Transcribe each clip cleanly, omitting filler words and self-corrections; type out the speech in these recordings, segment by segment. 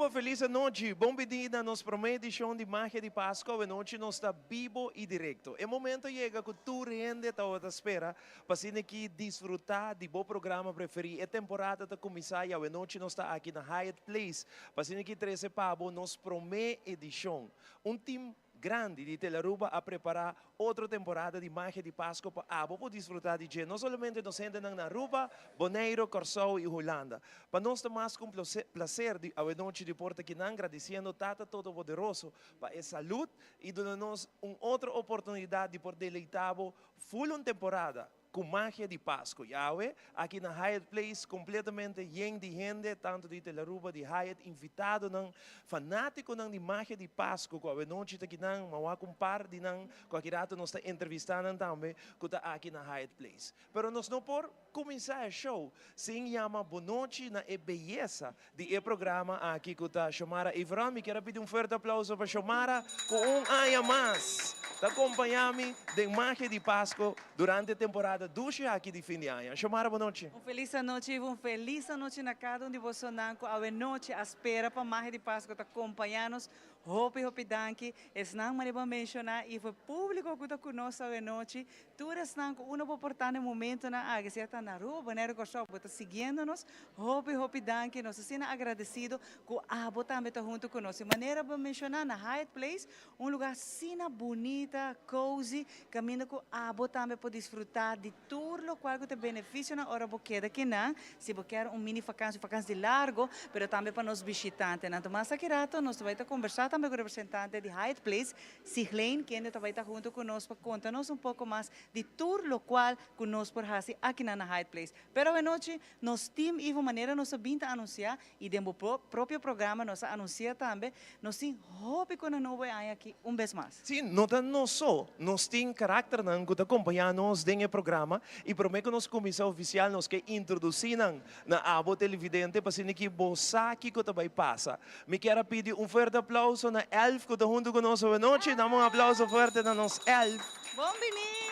Aruba, feliz nochi. Bon bini na nos prome edicion di Magia di Pasco. Anochi nos ta bibo y directo. E momento a yega cu tur hende tabata spera pa asina aki disfruta di bo programa preferi. E temporada ta cuminsa y anochi nos ta aki na Hyatt Place pa asina aki trece pa bo nos prome edicion. Un team grandi di Telearuba a prepara otro temporada di Magia di Pasco pa abo por disfruta di dje, no solamente nos hendenan na Aruba, Boneiro, Corsou y Hulanda. Pa nos ta mas cu un placer di awe nochi di por ta kinan gradiciendo Tata Todopoderoso pa e salud y duna nos un otro oportunidad di por deleita bo full un temporada cu Magia di Pasco. Y awe, aki na Hyatt Place, completamente yen di hende, tanto di Telearuba, di Hyatt, invitadonan, fanaticonan di Magia di Pasco, cu awe nochi ta kinan, m'a wak un par di nan, cu aki rato nos ta entrevista nan tambe, cu ta aki na Hyatt Place. Pero nos no por cuminsa e show sin yama bonochi na e beyesa di e programa aki cu ta Xiomara Everon. Mi kier a pidi un fuerte aplauso pa Xiomara cu un aña mas ta acompaña mi den Magia di Pasco durante e temporada dushi aki di fin di aña. Xiomara, bonochi. Un feliz anochi, Ivo. Un feliz anochi na cada un di bosonan cu awe nochi a spera pa Magia di Pasco ta acompaña nos. Hopi, hopi danki. Esnan manera bo a menciona, Ivo, e publico cu ta cu nos awe nochi. Tur esnan ku uno por portá na e momentonan aki, sea ta na Aruba, Bonaire, Kòrsou, bo ta siguiendo nos, hopi hopi danki, nos asina agradesido ku abo tambe ta huntu ku nos. E manera bo menshoná na Hyatt Place, un lugá asina bunita, cozy, kaminda ku abo tambe por disfrutá di tur lokual ku ta benefisionan ora bo keda kinan, si bo kier un mini vakansi, un vakansi di largo, pero tambe pa nos bishitantenan. Mas aki rato nos ta bai ta kombersá tambe ku representante di Hyatt Place, Sigleen, kende ta bai ta hunto ku nos pa konta nos un poko mas di tur lokual ku nos por hasi akinan na Hyatt Place. Pero awenochi nos team Ivo manera nos a bin ta anunsiá i den bo propio programa nos a anunsiá tambe, nos tin hopi ku na nobo e aña aki un bes mas. Sí, no ta nos so, nos tin karakternan ku ta kompañá nos den e programa i promé ku nos kuminsá ofisial nos ke introdusí nan na abo televidente pa asina ki bo sa kiko ta bai pasa. Mi kier a pidi un fuerte aplauso na Elf ku ta huntu ku nos awenochi. Dam un aplauso fuerte na nos Elf. Bon bini!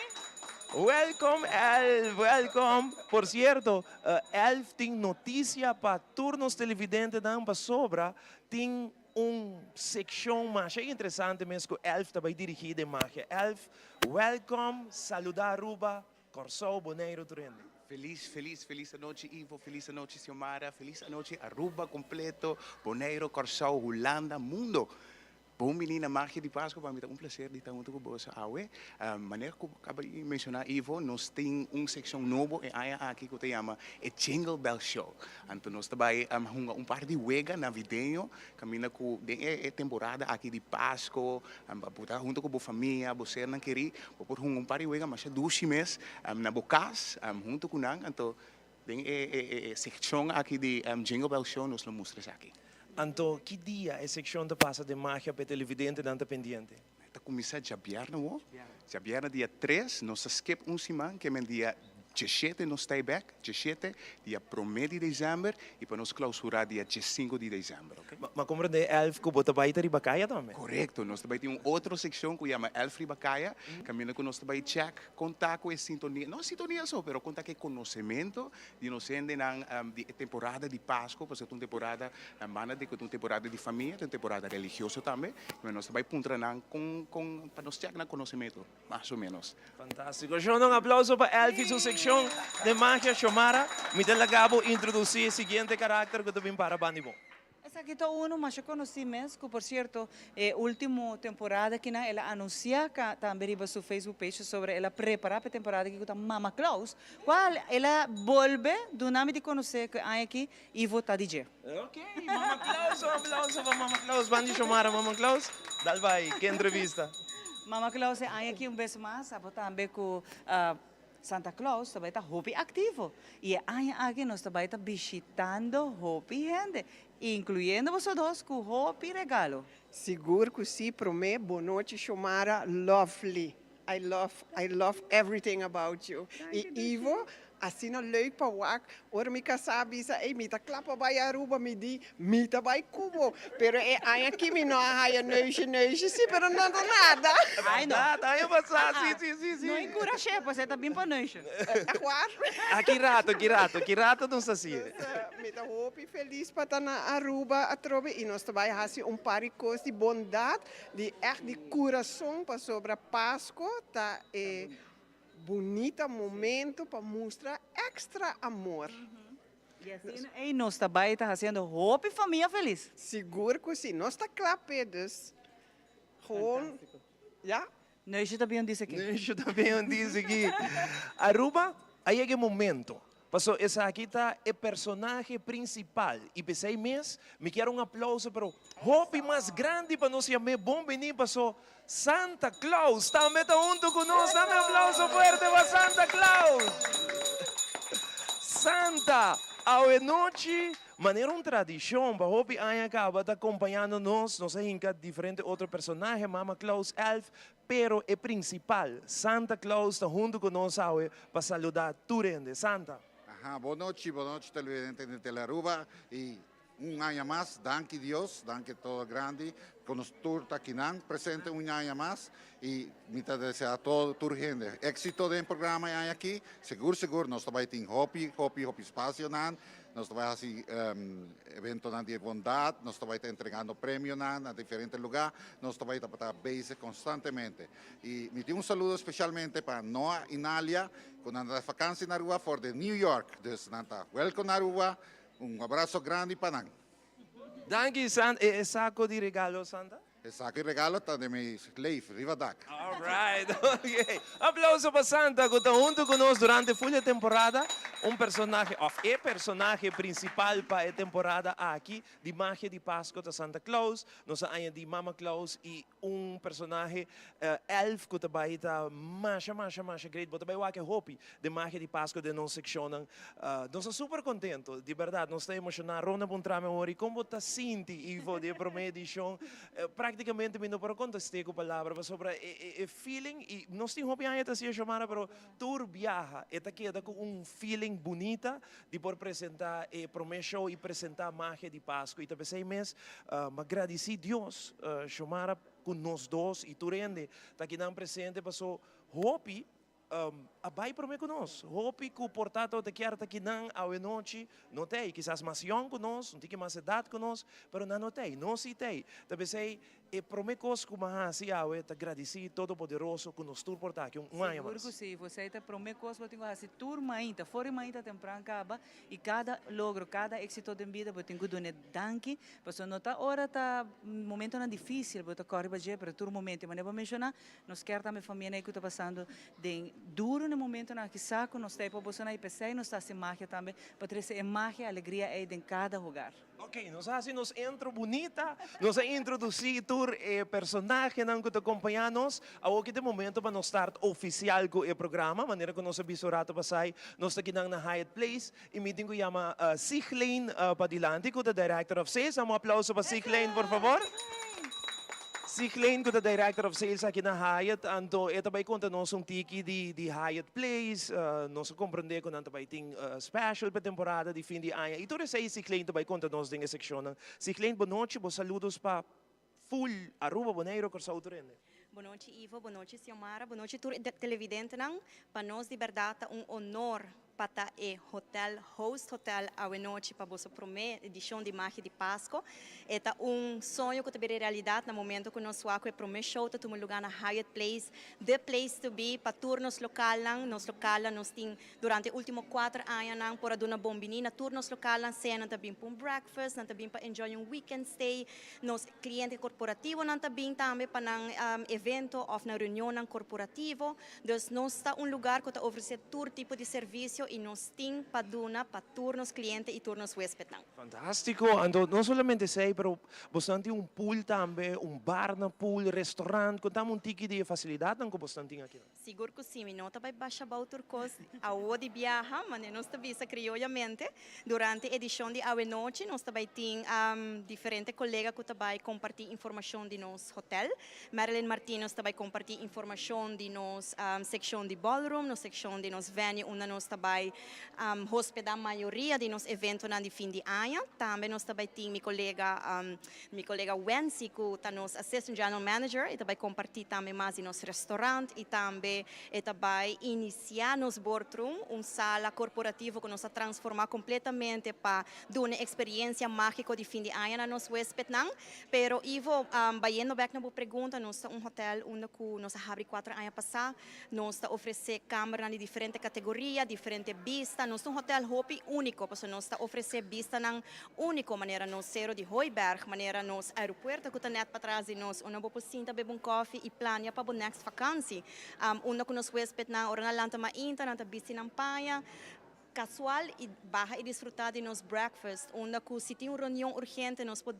Welkom Elf, welkom. Por cierto, Elf tin noticia pa tur nos televidentenan pasobra tin un seccion masha interesante mes ku Elf ta bai dirigi den Magia. Elf, welkom, saluda Aruba, Kòrsou, Boneiru tur hende. Felis felis felis anochi Ivo, felis anochi Xiomara, felis anochi Aruba completo, Boneiru, Kòrsou, Hulanda, mundo. Bon bini na Magia di Pasco, pa mi ta un placer di ta hunto cu boso awe. Manera cu bo caba di menciona Ivo, nos tin un seccion nobo e aña aki cu ta yama e Jingle Bell Show. Anto nos ta bay hunga un par di wega navideño caminda cu den e temporada aki di Pasco, Bo ta hunto ku bo famia, bo sernan kerí, bo por hunga un par di wega masha dushi mes na bo kas hunto ku nan. Anto den e sekshon aki di Jingle Bell Show nos lo mustra esaki. Anto ki dia e sekshon ta pasa den Magia pa e televidentenan ta pendiente? Ta kuminsá djabièrnè awor, djabièrnè dia tres, nos ta skip un siman, ke men dia Djeshete nos ta e bek, djeshete, dia promé di desèmber i pa nos klausurá dia djesinku di desèmber, oke? Ma komprendé Elf ku bo ta bai ta riba kaya tambe? Korekto, nos ta bai tin un otro sekshon ku yama Elf riba kaya, kaminda ku nos ta bai chèk kon ta ku e sintonia, no sintonia so, pero kon ta ku e konosementu di nos hendenan di e temporada di Pasku, pasobra ta un temporada, banda di ku ta un temporada di famia, ta un temporada religioso tambe, nos ta bai puntra nan kon kon pa nos chèk nan konosementu. Mas o menos. Fantástiko. Shon, un aplauso pa Elfie su sekshon de magia. Xiomara, mi ta laga bo introdusí e siguiente karakter ku ta bin para banda di bo. Esaki ta unu masha konosí mes, ku por sierto e último temporada kinan el a anunsiá tambe riba su Facebook page sobre el a prepará pa e temporada aki ku ta Mama Claus, kual el a bolbe duna mi di konosé ku e aña aki Ivo ta di dje. Ok, Mama Claus, un aplauso pa Mama Claus. Ban di Xiomara, Mama Claus, dal bai, ke entrevista. Mama Claus e aña aki un bes mas abo tambe ku Santa Claus ta bai ta hopi aktivo i e aña aki nos ta bai ta bishitando hopi hende, inkluyendo boso dos ku hopi regalo. Sigur ku si, promé bonochi Xiomara, lovely. I love I love everything about you. I Ivo. Asina leuk pa wak. Ora mi kasá a bisa, Ey, mi ta kla pa bai Aruba, mi di, Mi ta bai ku bo. Pero e aña aki mi no a haya neusje neusje, sí, pero no ta nada. Ay no. Bèrdat, aña pasá, sí, sí, sí, sí. No enkurash'é, pues e ta bin pa neusje. Echt waar? A ki rato, ki rato, ki rato nos ta hasié. Dus mi ta hopi felis pa ta na Aruba atrobe i nos ta bai hasi un par di kos di bondat, di ègt di kurason, pasobra Pasko ta e Bunita momento pa mustra extra amor. Y asina ey nos ta bay ta haciendo hopi famia feliz. Sigur cu si. Nos ta cla p'e dus gewoon ya. Neusje ta bien dice aki. Neusje ta bien dice aki. Aruba a yega e momento paso esaki ta e personahe principal y p'esey mes mi kier un aplauso pero hopi mas grandi pa nos yam'e bon bini paso Santa Claus tambe ta huntu ku nos. Dame aplauso fuerte pa Santa Claus. Santa, awe nochi, manera un tradishon pa hopi aña kaba ta kompañando nos. Nos a hinka diferente otro personahe, Mama Claus, Elf, pero e prinsipal, Santa Claus ta huntu ku nos awe pa saludá tur hende. Santa. Aha, bon nochi, bon nochi televidente di Telearuba y Un aña mas, danki Dios, danki todo grandi cu nos tur ta akinan presente un aña mas y mi ta desea todo tur hende exito den programa e aña aki, sigur sigur nos ta bay tin hopi hopi hopi espacionan, nos ta bay haci eventonan di bondad, nos ta bay ta entregando premionan na diferente lugar, nos ta bay tabata bezig constantemente y mi tin un saludo especialmente pa Noah y Nalia cu nan ta vakantie na Aruba for di New York, dus nan ta welkom na Aruba. Un abraso grandi pa nan. Danki Santa. E saco di regalo Santa? E saco di regalo ta den mi leif riba dak. Alright, ok. Aplauso pa Santa cu ta hunto cu nos durante full e temporada. Un personahe of e personahe principal pa e temporada aki di Magia di Pasco ta Santa Claus. Nos a añadi Mama Claus y Un personahe elf ku ta bai ta masha masha masha great. Bo ta bai wak e hopi den magia di Pasco den nos sekshonnan. Nos ta super kontento, di bèrdat nos ta emoshoná. Ronda puntra mi awor, i kon bo ta sinti Ivo di e promé edishon? Praktikamente mi no por a kontest'é ku palabra pasobra e feeling, i nos tin hopi aña ta hasi e Xiomara, pero tur biaha e ta keda ku un feeling bunita di por presentá e promé show i presentá magia di Pasco. I ta p'esei mes m'a gradisí Dios, Xiomara, ku nos dos i tur hende ta akinan presente paso hopi a bai promé ku nos. Hopi ku por ta tabata kier ta akinan awenochi no t'ei. Kisas mas yòn ku nos, un tiki mas edat ku nos, pero nan no t'ei. Nos sí t'ei. Ta p'esei E prome kos ku m'a hasi awe ta gradisí Todopoderoso ku nos tur por ta aki un aña Sigur mas. ku si, José, ta e prome kos bo tin ku hasi tur mainta, for di mainta tempran kaba, i kada logro, kada éksito den bida bo tin ku dun'e danki, pasobra no ta ora ta momentonan difísil bo ta kòrre pa dje, pero tur momento, i manera bo a menshoná, nos kier tambe famianan ei ku ta pasando den duru na e momentonan aki sa ku nos ta ei pa bosonan i p'esei nos ta hasi magia tambe pa trese e magia i alegria ei den kada hogar. Ok, nos a hasi nos intro bunita, nos a introduci tur e personahenan cu ta compaña nos. Awor ki ta e momento pa nos start oficial cu e programa. Manera cu nos a bisa un rato pasai, nos ta kinan na Hyatt Place y mi tin cu yama Sigleen padilanti cu ta Director of Sales. Dame un aplauso pa Sigleen, por favor. Sigleen cu ta Director of Sales aki na Hyatt, anto e ta bay conta nos un tiki di di Hyatt Place. Nos a comprende cu nan ta bay tin special pa e temporada di fin di aña y tur esey Sigleen ta bay conta nos den e seccionnan. Sigleen, bo nochi, bo saludos pa full Aruba, Boneiro, Corsou tur hende. Bo nochi Ivo, bo nochi Xiomara, bo nochi tur e televidentenan. Pa nos di berdad ta un honor pa ta e hotel host hotel awenochi pa boso prome edicion di Magia di Pasco. E ta un soño cu ta bira realidad na momento cu nos wak cu e prome show ta tuma luga na Hyatt Place, the place to be pa tur nos localnan. Nos localnan nos tin durante e ultimo cuater añanan por a duna bon bini na tur nos localnan, sea nan ta bin pa un breakfast, nan ta bin pa enjoy un weekend stay, nos cliente corporativonan ta bin tambe pa nan evento of nan reunionnan corporativo. Dus nos ta un lugar cu ta ofrece tur tipo di servicio y nos tin pa duna pa tur nos cliente y tur nos huespednan. Fantastico! Anto no solamente esey, pero bosnan tin un pool tambe, un bar na pool, restaurant. Contame un tiki di e facilidadnan cu bosnan tin akinan. Sigur cu si, mi no ta bay basha bao tur cos awo di biaha, mane nos ta bisa crioyamente. Durante edicion di awenochi nos ta bay tin diferente colega cu ta bay comparti informacion di nos hotel. Marilyn Martinus ta bai kompartí informashon di nos sekshon di ballroom, nos sekshon di nos venue unda nos ta bai. bai hospedá mayoria di nos eventonan di fin di aña. Tambe nos ta bai tin mi kolega mi kolega Wency ku ta nos Assistant General Manager, e ta bai kompartí tambe mas di nos restaurant i tambe e ta bai inisiá nos boardroom, un sala korporativo ku nos a transformá kompletamente pa duna e eksperiensia mágiko di fin di aña na nos huéspednan. Pero Ivo, bayendo bèk na bo pregunta, nos ta un hotèl unda ku nos a habri kuater aña pasá. Nos ta ofresé kamernan di diferente kategoria, diferente bista. Nos ta un hotèl hopi úniko, pasobra nos ta ofresé bistanan úniko, manera nos Sero di Hooiberg, manera nos aeropuerto ku ta nèt patras di nos, unda bo por sinta bebe un kòfi i plania pa bo nèks fakansi. Unda ku nos huéspednan ora nan lanta mainta, nan ta bisti nan paña kasual i baha i disfrutá di nos breakfast, unda ku si tin un reunion urgente nos por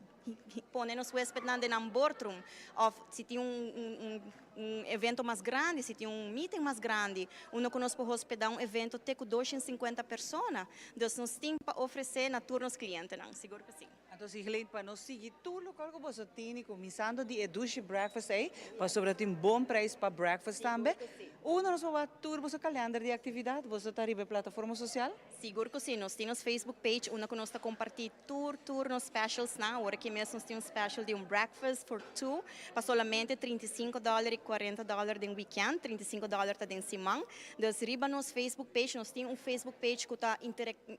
pone nos huéspednan den nan boardroom òf si tin un un evento mas grandi, si tin un meeting mas grandi, unda ku nos por hospedá un evento te ku 250 persona. Dus nos tin pa ofresé na tur nos klientenan, sigur ku si. Anto Sigleen, pa nos sigui tur lokual ku boso tini, kuminsando di e dushi breakfast ei, pasobra tin bon preis pa breakfast tambe. Unda nos por wak tur boso kalender di aktividat? Boso ta riba e plataforma sosial? Sigur ku si. Nos tin nos Facebook page unda ku nos ta kompartí tur tur nos specialsnan. Awor aki mes nos tin un special di un breakfast for two pa solamente 35 dòler i 40 dòler den weekend, 35 dòler ta den siman. Dus riba nos Facebook page, nos tin un Facebook page ku ta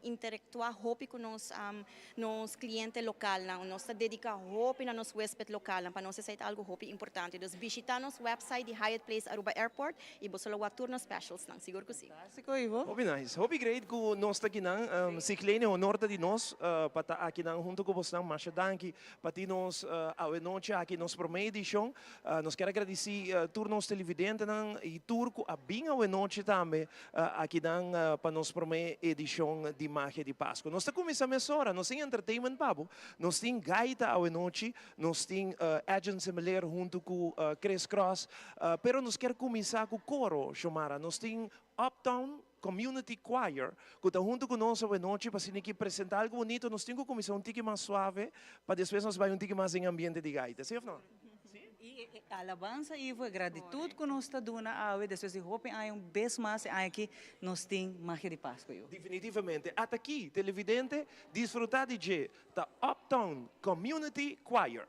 interaktuá hopi ku nos nos cliente localnan. Nos ta dedica hopi na nos huesped localnan. Pa nos esey ta algo hopi importante. Dus bishita nos website di Hyatt Place Aruba Airport y bo lo wak tur nos specialsnan. Sigur cu si. Fantastico, Ivo. Hopi nice. Hopi great cu nos ta akinan. Sigleine, honor ta di nos pa ta akinan hunto cu bosnan. Masha danki pa tin nos awe nochi aki nos prome edicion. Nos kier a gradici tur nos televidentenan y tur cu a bin awe nochi tambe Akinan pa nos prome edicion di Magia di Pasco. Nos ta cuminsa mesora, nos tin entertainment pa bo, nos tin gaita awenochi, nos tin Edjean Semeleer hunto cu Chris Cross, pero nos kier cuminsa cu coro, Xiomara. Nos tin Uptown Community Choir cu ta hunto cu nos awenochi pa asina ki presenta algo bonito. Nos tin cu cuminsa un tiki mas suave pa despues nos bay un tiki mas den ambiente di gaita, si of no? I e alabansa Ivo, e gratitut ku nos ta duna awe despues di hopi aña un bes mas e aña aki nos tin Magia di Pasku yu. Definitivamente. Ata aki, televidente, disfruta di dje ta Uptown Community Choir.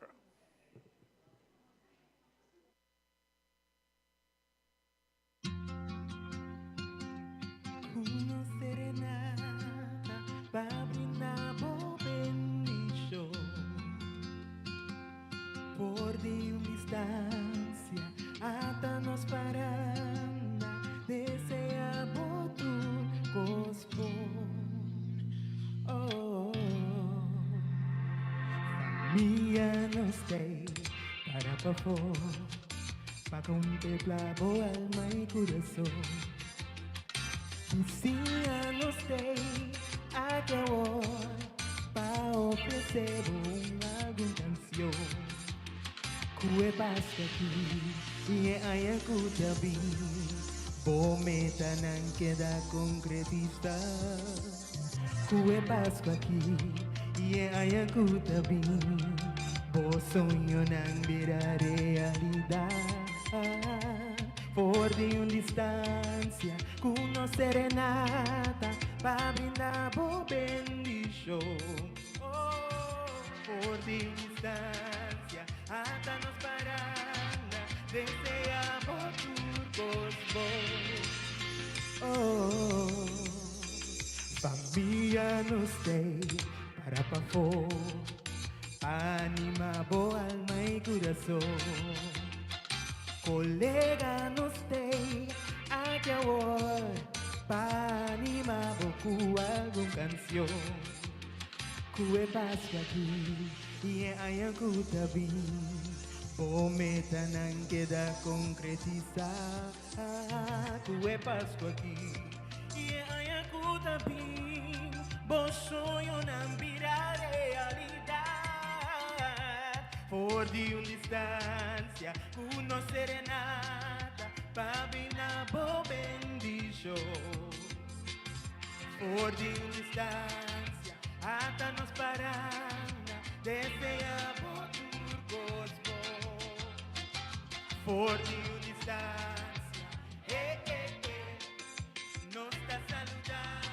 Uno serenata pa brinda bo bendicion Por di un distancia ata nos paranda Desea bo tur cos bon Oh, Famia nos tey para pafó Pa contempla bo alma y corazón. Bisiña nos tey aki awor pa ofrece bo un algun cancion. Cu e Pascua aki y e aña cu ta bin, bo metanan keda concretisa. Cu e Pascua aki y e aña cu ta bin, bo soñonan bira realidad. For di un distancia cu nos serenata pa brinda bo bendicion. Oh, for di un distancia ata nos paranda, desea bo tur cos bon. Oh, famia nos tey para pafó, pa anima bo alma y curason. Colega nos tey aki awor, pa anima bo cu algun cancion. Cu e Pascua aki y e aña cu ta bin, bo metanan keda concretisa. Cu e Pascua aki y e aña cu ta bin, bo soñonan bira realidad. For di un distancia cu nos serenata pa bin na bo bendicion. For di un distancia ata nos paranda, desea bo tur cos bon. For di un distancia, eh, eh, eh, nos ta saluda.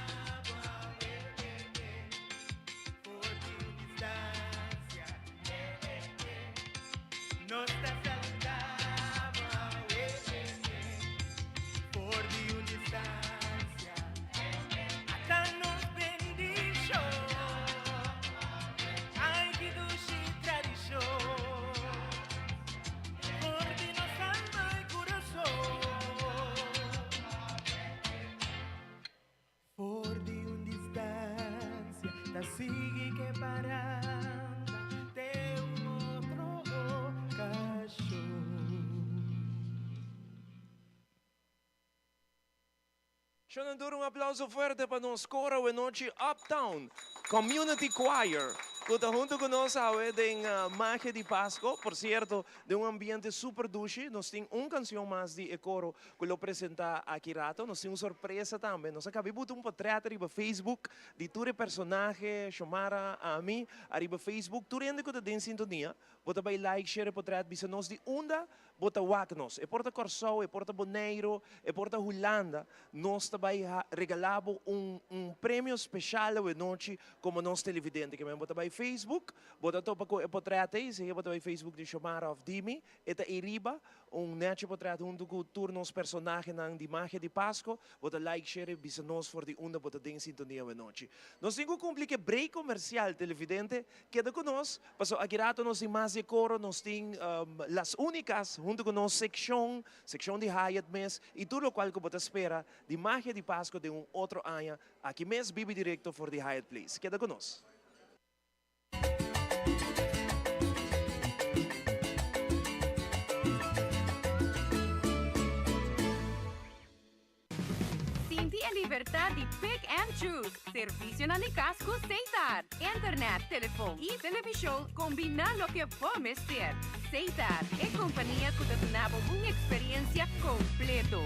Ta sigui ke paranda te un otro okashon. Shonan tur un aplauso fuerte pa nos kor awenochi Uptown Community Choir ku ta huntu ku nos awe den Magia di Pasco. Por cierto, den un ambiente super dushi. Nos tin un cancion mas di e coro cu lo presenta aki rato. Nos tin un sorpresa tambe. Nos a cabi buta un potret ariba Facebook di tur e personahe, Xiomara, ami, ariba Facebook. Tur hende cu ta den sintonia, bo ta bay like, share e potret, bisa nos di unda bo ta wak nos. E por ta Kòrsou, e por ta Boneiru, e por ta Hulanda. Nos ta bai regalá bo un un premio speshal awenochi komo nos televidente. Ke men bo ta bai Facebook, bo ta topa ku e potrèt ei. Si bo ta bai Facebook di Xiomara òf di mi, e ta ei riba. Un nèchi potrèt huntu ku tur nos personahenan di Magia di Pasko. Bo ta like, share i bisa nos for di unda bo ta den sintonia awenochi. Nos tin ku kumpli ku e break komersial, televidente. Keda ku nos, pasobra aki rato nos tin mas di e koro, nos tin Las Únicas huntu ku nos sekshon, sekshon di Hyatt mes i tur lokual ku bo ta spera di magia di Pasko den un otro aña aki mes bibi direkto for di Hyatt Place. Keda ku nos. Sinti e libertad di pick and choose. Servicionan di cas cu Setar. Internet, telefon y television combina loke bo mester. Setar, e compania cu ta duna bo un experiencia completo.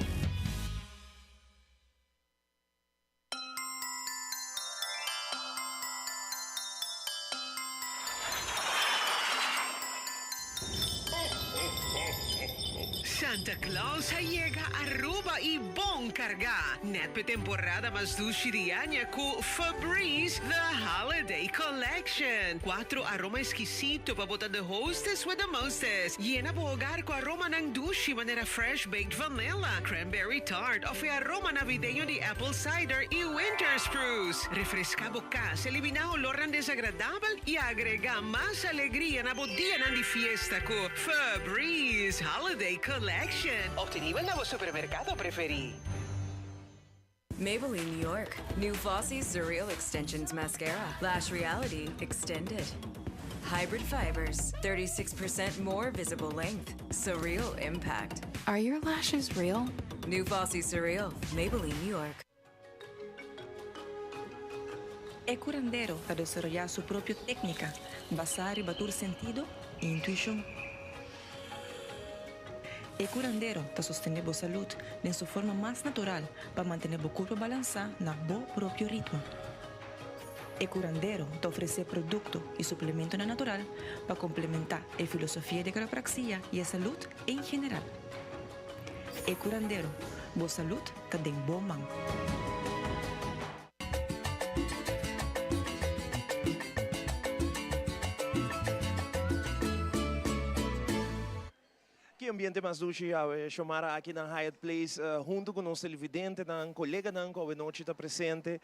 Santa Claus a yega Aruba y bon carga! Net p'e temporada mas dushi di aña cu Febreze The Holiday Collection. Cuatro aroma exquisito pa bo ta the hostess with the mostest. Yena bo hogar cu aromanan dushi manera fresh baked vanilla, cranberry tart of e aroma navideño di apple cider y winter spruce. Refresca bo cas, eliminá olornan desagradabel y agregá mas alegria na bo dianan di fiesta cu Febreze Holiday Collection. Obtenibel na bo supermercado preferi. Maybelline New York, new Flossy Surreal Extensions Mascara, Lash Reality Extended. Hybrid fibers, 36% more visible length. Surreal impact. Are your lashes real? New Fossy Surreal, Maybelline New York. E curandero ta desaroyá su propio técnica basá riba tur sentido i intuishon. E curandero ta sostené bo salud den su forma mas natural pa mantené bo curpa balansá na bo propio ritmo. E curandero ta ofresé producto i suplementonan natural pa complementá e filosofia di quiropraxia i e salud en general. E curandero, bo salud ta den bo man. Ki ambiente mas dushi awe, Xiomara aki na Hyatt Place hunto cu nos televidentenan, coleganan cu awe nochi ta presente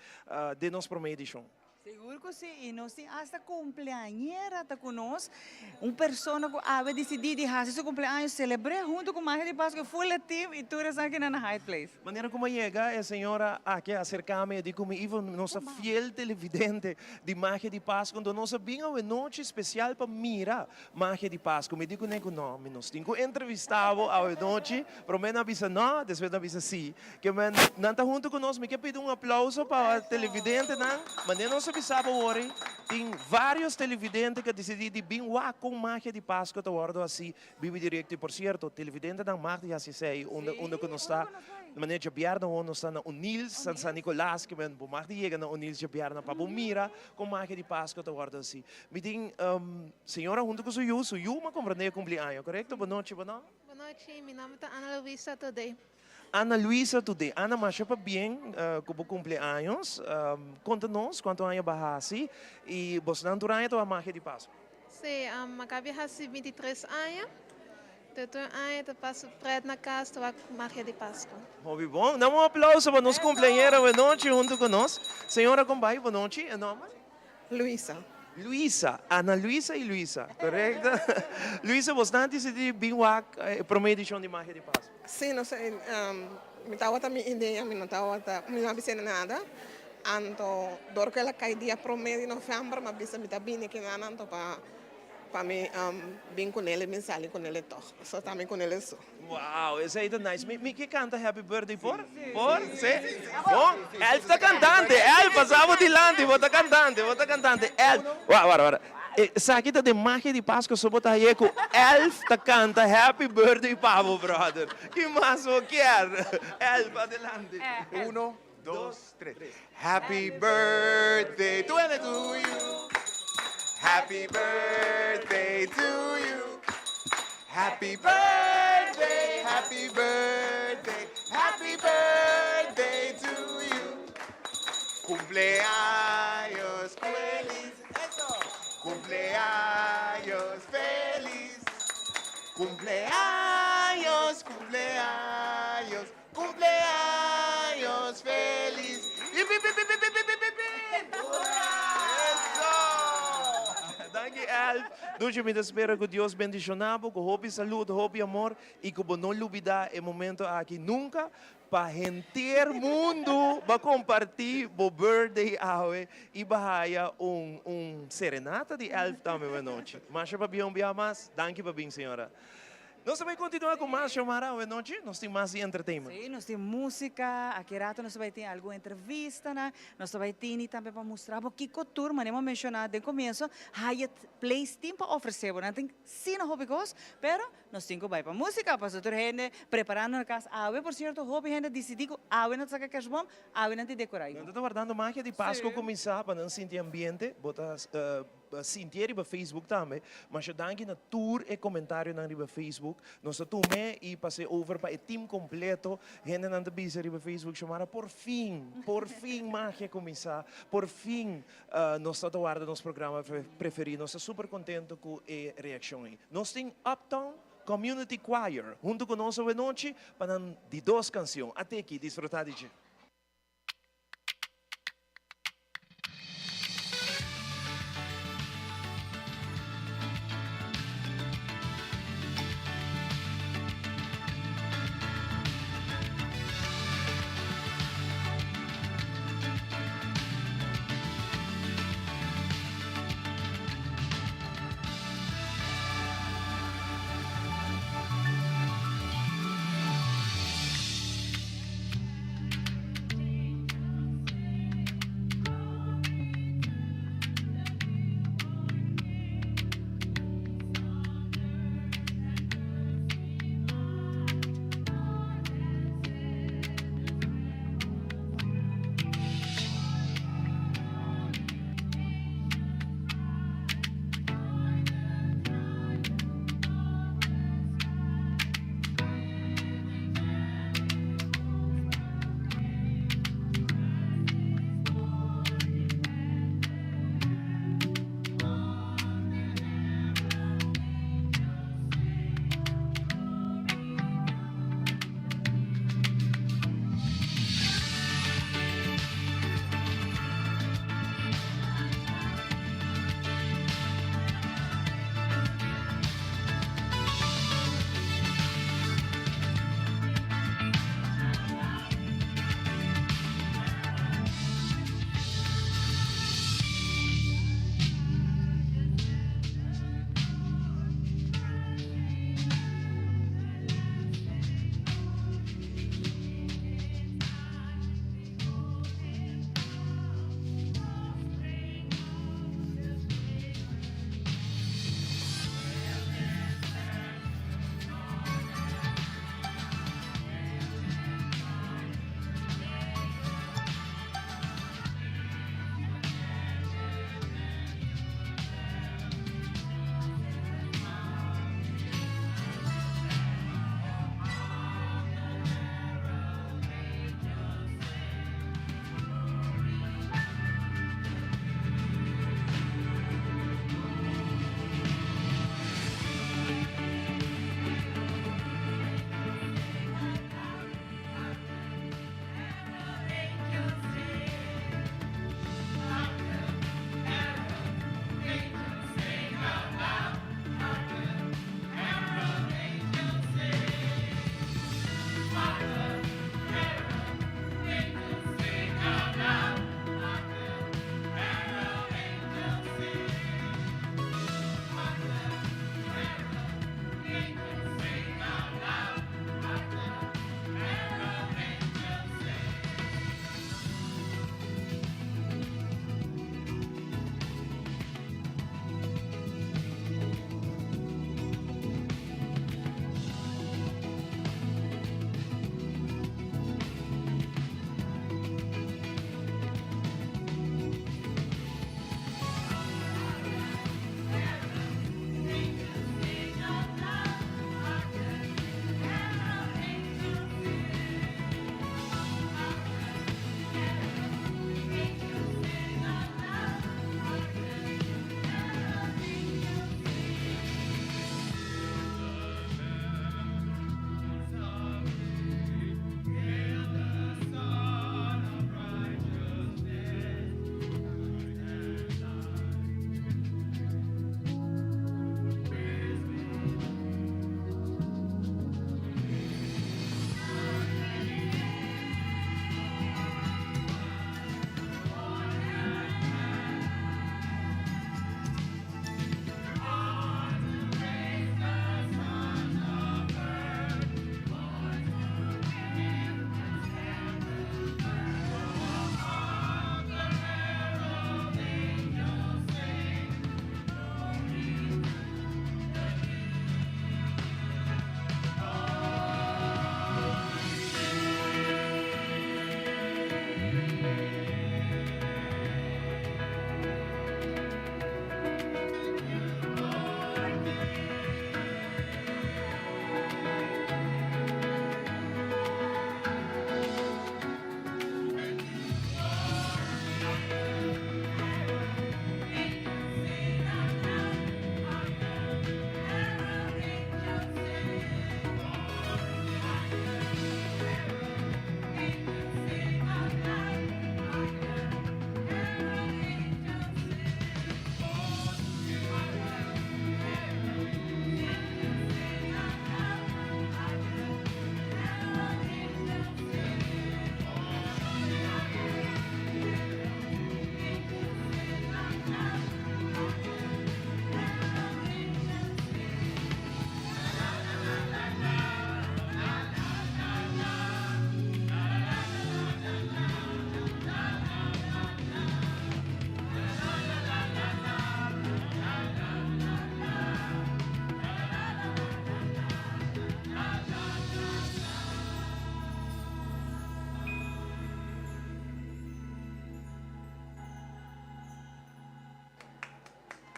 den nos prome edicion. Sigur cu si, y nos tin hasta cumpleañera ta cu nos, un persona cu awe dicidi di haci su cumpleaños celebre hunto cu Magia di Pascua, full e team y tur esakinan na Hyatt Place. Manera cu mi a yega, e señora aki a acerca mi, a di cu mi, Ivo, nos ta fiel televidente di Magia di Pascua, enton nos a bin awe nochi special pa mira Magia di Pascu. Mi di cu ne cu no, mi nos tin cu entrevista bo awe nochi. Prome nan a bisa no, despues nan a bisa si. Ke men, nan ta hunto cu nos. Mi ke pidi un aplauso pa televidentenan. Manera nos a bisa bo wori, tin varios televidente cu a dicidi di bin wak con Magia di Pascu ta wordo haci bibi directo. Y por cierto, televidentenan mag di haci esey unda, unda cu nos ta. Manera djabièrnè awor nos ta na O'Neill's, San San Nicolas, ke men bo mag di yega na O'Neill's djabièrnè pa bo mira con Magia di Pascu ta wordo haci. Mi tin señora hunto cu su yu, su yu m'a comprende e cumpli aña, corecto? Bo nochi, bo nomber? Bo nochi, mi nomber ta Ana Luisa Todé. Ana Luisa Todé. Ana, masha pabien cu bo cumpli años. Conta nos cuanto aña bo a haci y bosnan tur aña ta wak magia di Pascu? Si, mi a haci bintitres aña. Tur aña ta pasa pret na cas ta wak magia di Pascu. Hopi bon. Dam un aplauso pa nos cumpleañera bo nochi hunto cu nos. Señora con bay, bo nochi, e nomber? Luisa. Luisa, Ana Luisa y Luisa, corecto? Luisa, bos nan dicidi bin wak e prome edicion di Magia di Pascu? Si, nos a, mi tabata mi idea, mi no tabata, mi no a bis'e nada. Anto dor ku el a kai dia promé di novèmber mi a bisa mi ta bini kinan anto pa pa mi bin kunel i bin sali kunel tòg. So ta mi kunel so. Wow, esei ta nice. Mi mi ke kanta happy birthday por? Por? Si? Bon, Elf ta kantante. Elf, pasa bo dilanti, bo ta kantante, bo ta kantante. Elf, wara, wara, wara. Esaki ta den magia di Pasco so bo ta haye ku Elf ta kanta happy birthday pa bo, brother. Ki mas bo kier? Elf, adelante. Uno, dos, tres. Happy birthday to you. Happy birthday to you. Happy birthday, happy birthday, happy birthday to you. Cumpleaños feliz. Eso. Cumpleaños feliz. Cumpleaños, cumpleaños, cumpleaños feliz. Hip, hip, hip, hip, hip, hip, hip, hip, hip. Eso! Danki Elf. Dushi mi ta spera ku Dios bendiciona bo ku hopi salud, hopi amor y ku bo no lubida e momento aki nunca pa henter mundo ba comparti bo birthday awe y ba haya un un serenata di Elf tambe anochi. Masha pabia un bia mas. Danki pa bin señora. Nos ta bay continua cu mas Xiomara awe nochi, nos tin mas di entertainment. Sí, nos tin musica, aki rato nos ta bay tin algun entrevistanan, nos ta bay tini tambe pa mustra bo kico tur, manera bo a menciona den comienzo, Hyatt Place tin pa ofrece bo, nan tin asina hopi cos, pero nos tin cu bay pa musica, pasobra tur hende preparando na cas awe, por cierto hopi hende a dicidi cu awe nan ta saca kerstboom, awe nan tin decora. Nan ta wardando magia di Pasco cuminsa pa nan sinti ambiente, bo ta. Sintié riba Facebook tambe. Masha danki na tur e comentarionan riba Facebook. Nos ta tum'é y pas'é over pa e team completo. Hendenan ta bisa riba Facebook, Xiomara, por fin, por fin magia cuminsa. Por fin nos ta ta warda nos programa preferi. Nos ta super contento cu e reaccion ey. Nos tin Uptown Community Choir hunto cu nos awenochi pa nan di dos cancion. Ateki, disfruta di dje.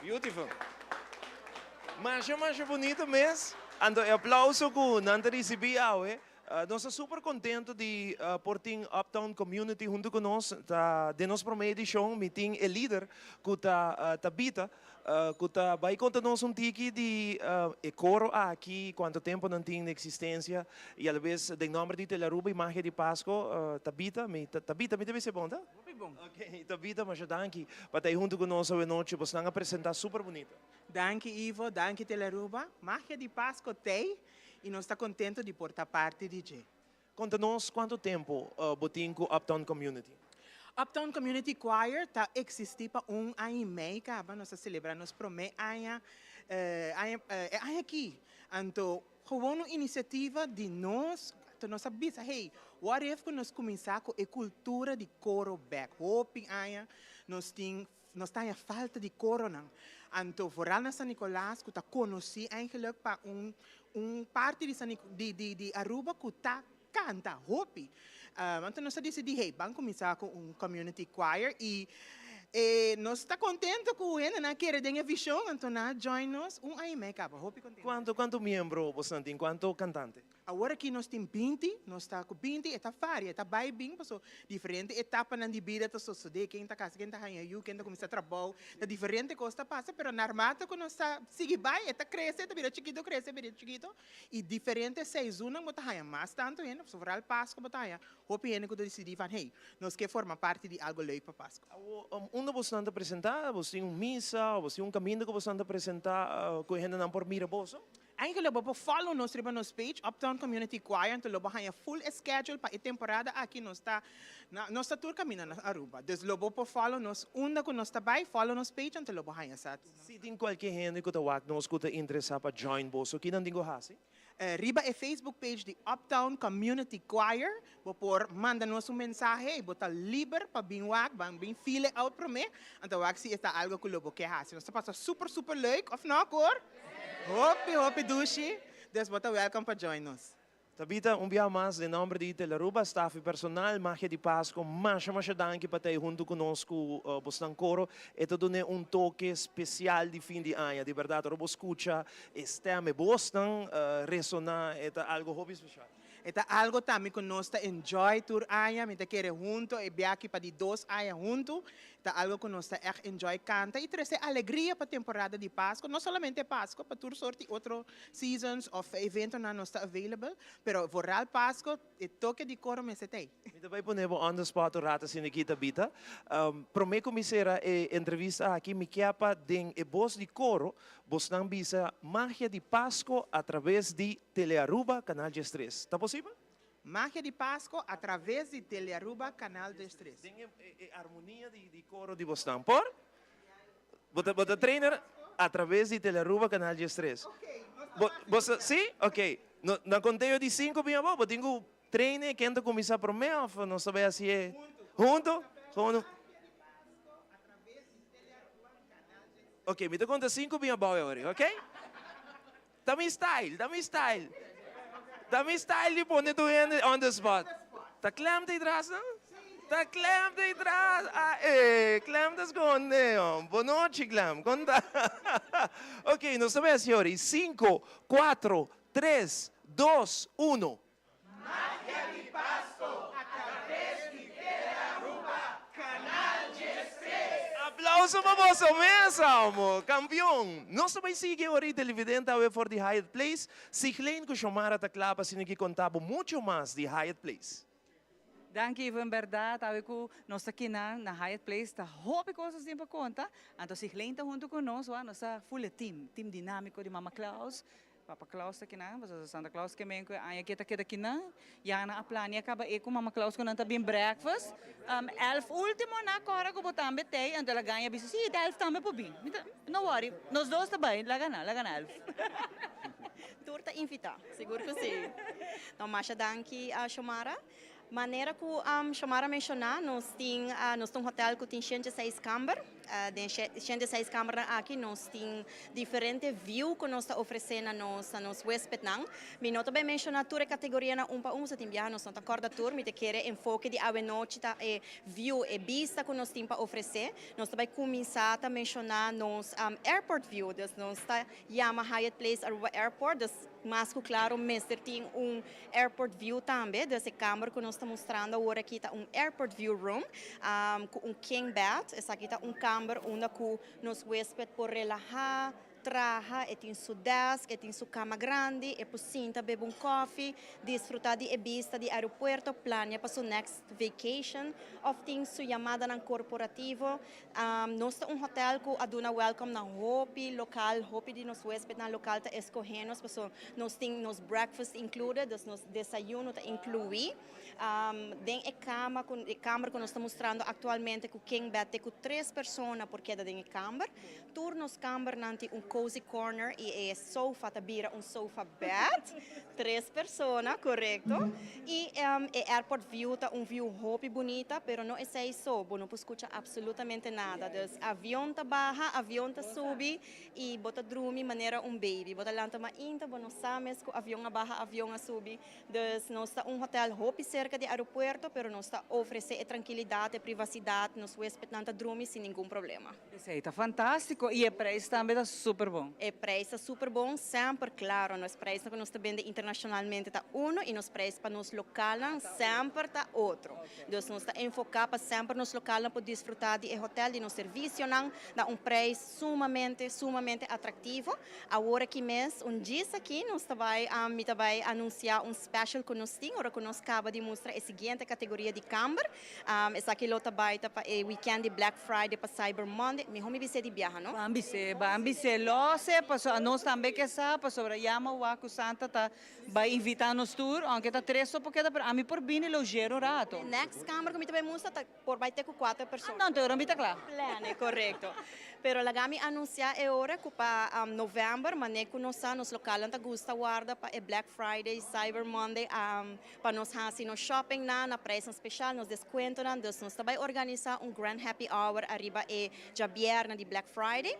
Beautiful. Masha masha bunito mes. Anto e aplauso ku nan ta risibí awe. Nos ta super contento di por tin Uptown Community hunto cu nos. Ta den nos prome edicion mi tin e lider cu ta Tabitha cu ta bay conta nos un tiki di e coro aki, cuanto tempo nan tin den existencia y alabes den nomber di Telearuba y Magia di Pasco Tabitha, mi Tabitha mi ta bisa e bon ta? Hopi bon. Ok Tabitha masha danki pa ta hunto cu nos awe nochi, bosnan a presenta super bunita. Danki Ivo, danki Telearuba. Magia di Pasco t'ey y nos ta contento di por ta parti di dje. Conta nos cuanto tempo bo tin cu Uptown Community? Uptown Community Choir ta existi pa un aña y mei caba, nos a celebra nos prome aña aña e aña aki. Anto gewoon un iniciativa di nos, anto nos a bisa hey, what if cu nos cuminsa cu e cultura di coro bek? Hopi aña nos tin Nos ta haña falta di koronan. Anto vooral na San Nicolas ku ta konosí eigenlijk pa un un parti di San di di di Aruba ku ta kanta hopi. Anto nos a disidí hey ban kuminsá ku un community choir i e nos ta kontento ku hendenan a kere den e vishon anto nan a join nos un aña i mei kaba hopi kontento. Kuantu kuantu miembro boso tin? Kuantu kantante? Awor aki nos tin 20, nos ta ku 20, e ta varia, e ta bai bin paso diferente etapanan di bida ta sosodé, ken ta kasa, ken ta haña yu, ken ta kuminsá trabou, ta diferente kos ta pasa, pero narmate ku nos ta sigui bai, e ta krese, e ta bira chikito, krese, bira chikito, i diferente seizunnan bo ta haña mas tantu hende, pasobra foral Pasko bo ta haña hopi hende ku ta disidí van, hey, nos ke forma parti di algu leuk pa Pasko. Awor, unda bosnan ta presentá? Bos tin un misa o bos tin un kaminda ku bosnan ta presentá ku e hendenan por mira boso? Eigenlijk bo por follow nos riba nos page Uptown Community Choir anto lo bo haña full e schedule pa e temporada aki nos ta nos ta tur caminda na Aruba dus lo bo por follow nos unda cu nos ta bay follow nos page anto lo bo haña sa. Si tin cualkier hende cu ta wak nos cu ta interesa pa join boso kinan tin cu haci? Riba e Facebook page di Uptown Community Choir bo por manda nos un mensahe y bo ta liber pa bin wak ban bin feel e out prome anto wak si e ta algo cu lo bo ke haci nos ta pasa super super leuk of no cor? Hopi hopi dushi, dus bo ta welcome pa join nos. Tabitha, un biaha mas den nomber di Telaruba, staf y personal, Magia di Pasco, masha masha danki pa ta ey hunto cu nos cu bosnan coro. E ta dun'e un toke special di fin di aña. Di berdad, ora bo scucha e stem, e bosnan resona, e ta algo hopi special. E ta algo tambe cu nos ta enjoy tur aña, mi ta kere hunto e biaha pa di dos aña hunto, Ta algo cu nos ta echt enjoy canta y trece alegria pa temporada di Pasco, no solamente Pasco, pa tur soort di otro seasons of eventonan nos ta available, pero vooral Pasco e toke di coro mester ta ey. Mi ta bay pone bo on the spot un rato asina aki Tabitha. Prome cu mi cera e entrevista aki mi kia pa den e bos di coro bosnan bisa magia di Pasco a traves di Telearuba Canal 13. Ta posibel? Magia di Pasco a traves di Telearuba Canal 13. Den e armonia di coro di bosnan por? Bo ta bo ta trainer a traves di Telearuba Canal 13. Bo bo sa si? Ok. No na conteo di cinco bin abao bo tin cu traine ken ta cuminsa prome of nos ta bay haci'e hunto? Hunto? Ok mi ta conta cinco bin abao e ora ok? Ta mi style, ta mi style. Ta mi style di pone tur hende on the spot. Ta Clem ta atras no? Ta Clem ta atras. Ah, eh, Clem ta sconde. Bonochi Clem, con ta? Ok, nos ta bay haci ora. Cinco, cuatro, tres, dos, uno. Magia di Pasco a traves di Telearuba Canal 13. Aplauso pa boso mes, amo! Campeon! Nos ta bay sigui ora y televidente awe for di Hyatt Place. Sigleen cu Xiomara ta cla pa asina ki conta bo mucho mas di Hyatt Place. Danki Ivo, en berdad awe cu nos ta kinan na Hyatt Place ta hopi cos nos tin pa conta. Anto Sigleen ta hunto cu nos, wak, nos ta full e team, team dinamico di Mama Claus. Papa Claus ta kinan, pasobra Santa Claus ke men ku e aña ke ta keda kinan. Ya nan a plania kaba e ku Mama Claus ku nan ta bin breakfast. Elf ultimo na kòrda ku bo tambe t'ei, anto el a gaña bisa, si, ta elf tambe por bin. Mi ta, no worry, nos dos ta bai, laga nan, laga nan elf. Tur ta invitá, sigur ku si. No, masha danki, Xiomara. Manera ku Xiomara a menshoná, nos tin nos ta un hotel ku tin 106 kamber. Den 106 kambernan aki nos tin diferente view ku nos ta ofresé na nos na nos huéspednan. Mi no ta bai menshoná tur e kategorianan un pa un, pasobra tin biaha nos no ta kòrda tur. Mi ta kere enfoke di awenochi ta e view, e bista ku nos tin pa ofresé. Nos ta bai kuminsá ta menshoná nos airport view, dus nos ta yama Hyatt Place Aruba Airport, dus mas ku klaro mester tin un airport view tambe. Dus e kamber ku nos ta mustrando awor aki ta un airport view room ku un king bed. Esaki ta un kamber unda ku nos huesped por relahá, traha, e tin su desk, e tin su kama grandi, e por sinta bebe un kofi, disfrutá di e bista di aeropuerto, plania pa su next vacation òf tin su yamadanan korporativo. Nos ta un hotel ku a duna welcome na hopi lokal, hopi di nos huespednan lokal ta eskohé nos pasobra nos tin nos breakfast included, dus nos desayuno ta inkluí. Den e kama ku e kamber ku nos ta mustrando aktualmente ku king bed te ku tres persona por keda den e kamber. Tur nos kambernan tin un cozy corner i e sofa ta bira un sofa bed, tres persona, korekto. I e airport view ta un view hopi bunita, pero no esei so, bo no por skucha absolutamente nada. Dus avion ta baha, avion ta subi i bo ta drumi manera un baby. Bo ta lanta mainta, bo no sa mes ku avion a baha, avion a subi. Dus nos ta un hotel hopi serka di aeropuerto, pero nos ta ofresé e trankilidat, e privasidat, nos huespednan ta drumi sin ningun problema. Esei ta fantástiko i e preis tambe ta super bon. E preis ta super bon, semper klaro nos preisnan ku nos ta bende internashonalmente ta uno i nos preis pa nos lokalnan semper ta otro. Dus nos ta enfoká pa semper nos lokalnan por disfrutá di e hotel, di nos servisionan na un preis sumamente, sumamente atraktivo. Awor aki mes, un djis aki nos ta bai, mi ta bai anunsiá un special ku nos tin ora ku nos kaba di mustra e siguiente kategoria di kamber. Esaki lo ta bai ta pa e weekend di Black Friday pa Cyber Monday. Mihó mi bis'é di biaha, no? Ban bis'é, ban bis'é. Lòs'é, pasobra anos tambe ke sa, pasobra yama wak ku Santa ta bai invitá nos tur, aunke ta tres so por keda, pero ami por bini logeer un rato. E next kamber ku mi ta bai mustra ta por bai te ku kuater persona. Ah, no, anto ora mi ta kla. Plene, korekto. Pero laga mi anunsiá e ora ku pa novèmber, manera ku nos sa, nos lokalnan ta gusta warda pa e Black Friday, Cyber Monday, Pa nos hasi nos shoppingnan na prijsnan special, nos descuentonan, dus nos ta bay organisa un grand happy hour ariba e djabièrnè di Black Friday.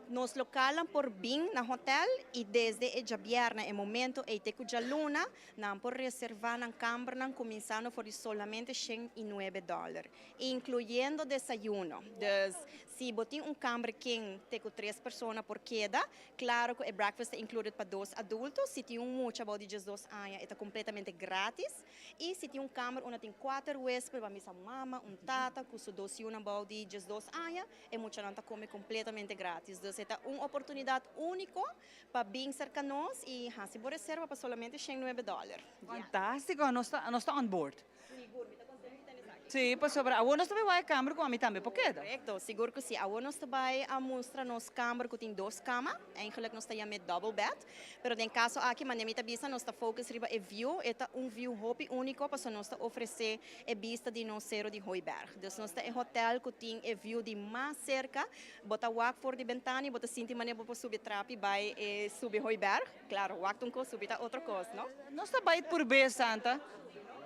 Nos localnan por bin na hotel y desde e djabièrnè, e momento ey te cu djaluna, nan por reserva nan kambernan cuminsando for di solamente 109 dollar, incluyendo desayuno. Dus si bo tin un kamber king te cu tres persona por keda, Claro cu e breakfast ta included pa dos adulto, si tin un mucha bao di 12 aña e ta completamente gratis y si tin un kamer unda tin cuater huesped, ban bisa un mama, un tata cu su dos yiunan bao di 12 aña, e muchanan ta come completamente gratis. Dus e ta un oportunidad unico pa bin cerca nos y haci bo reserva pa solamente 109 dollar. Fantastico, nos ta nos ta on board. Sigur, mi ta contento di tene esaki. Sí, pasobra awor nos ta bai wak e kamber cu ami tambe por keda. Correcto, sigur cu si. Awor nos ta bai a mustra nos kamber cu tin dos cama. Eigenlijk nos ta yam'e double bed. Pero den caso aki, manera mi ta bisa, nos ta focus riba e view. E ta un view hopi unico pasobra nos ta ofrece e bista di nos Cero di Hooiberg. Dus nos ta e hotel cu tin e view di mas cerca. Bo ta wak for di bentana y bo ta sinti manera bo por subi trapi bai e subi Hooiberg. Claro, wak ta un cos, subi ta otro cos, no? Nos ta bai por bes, Santa.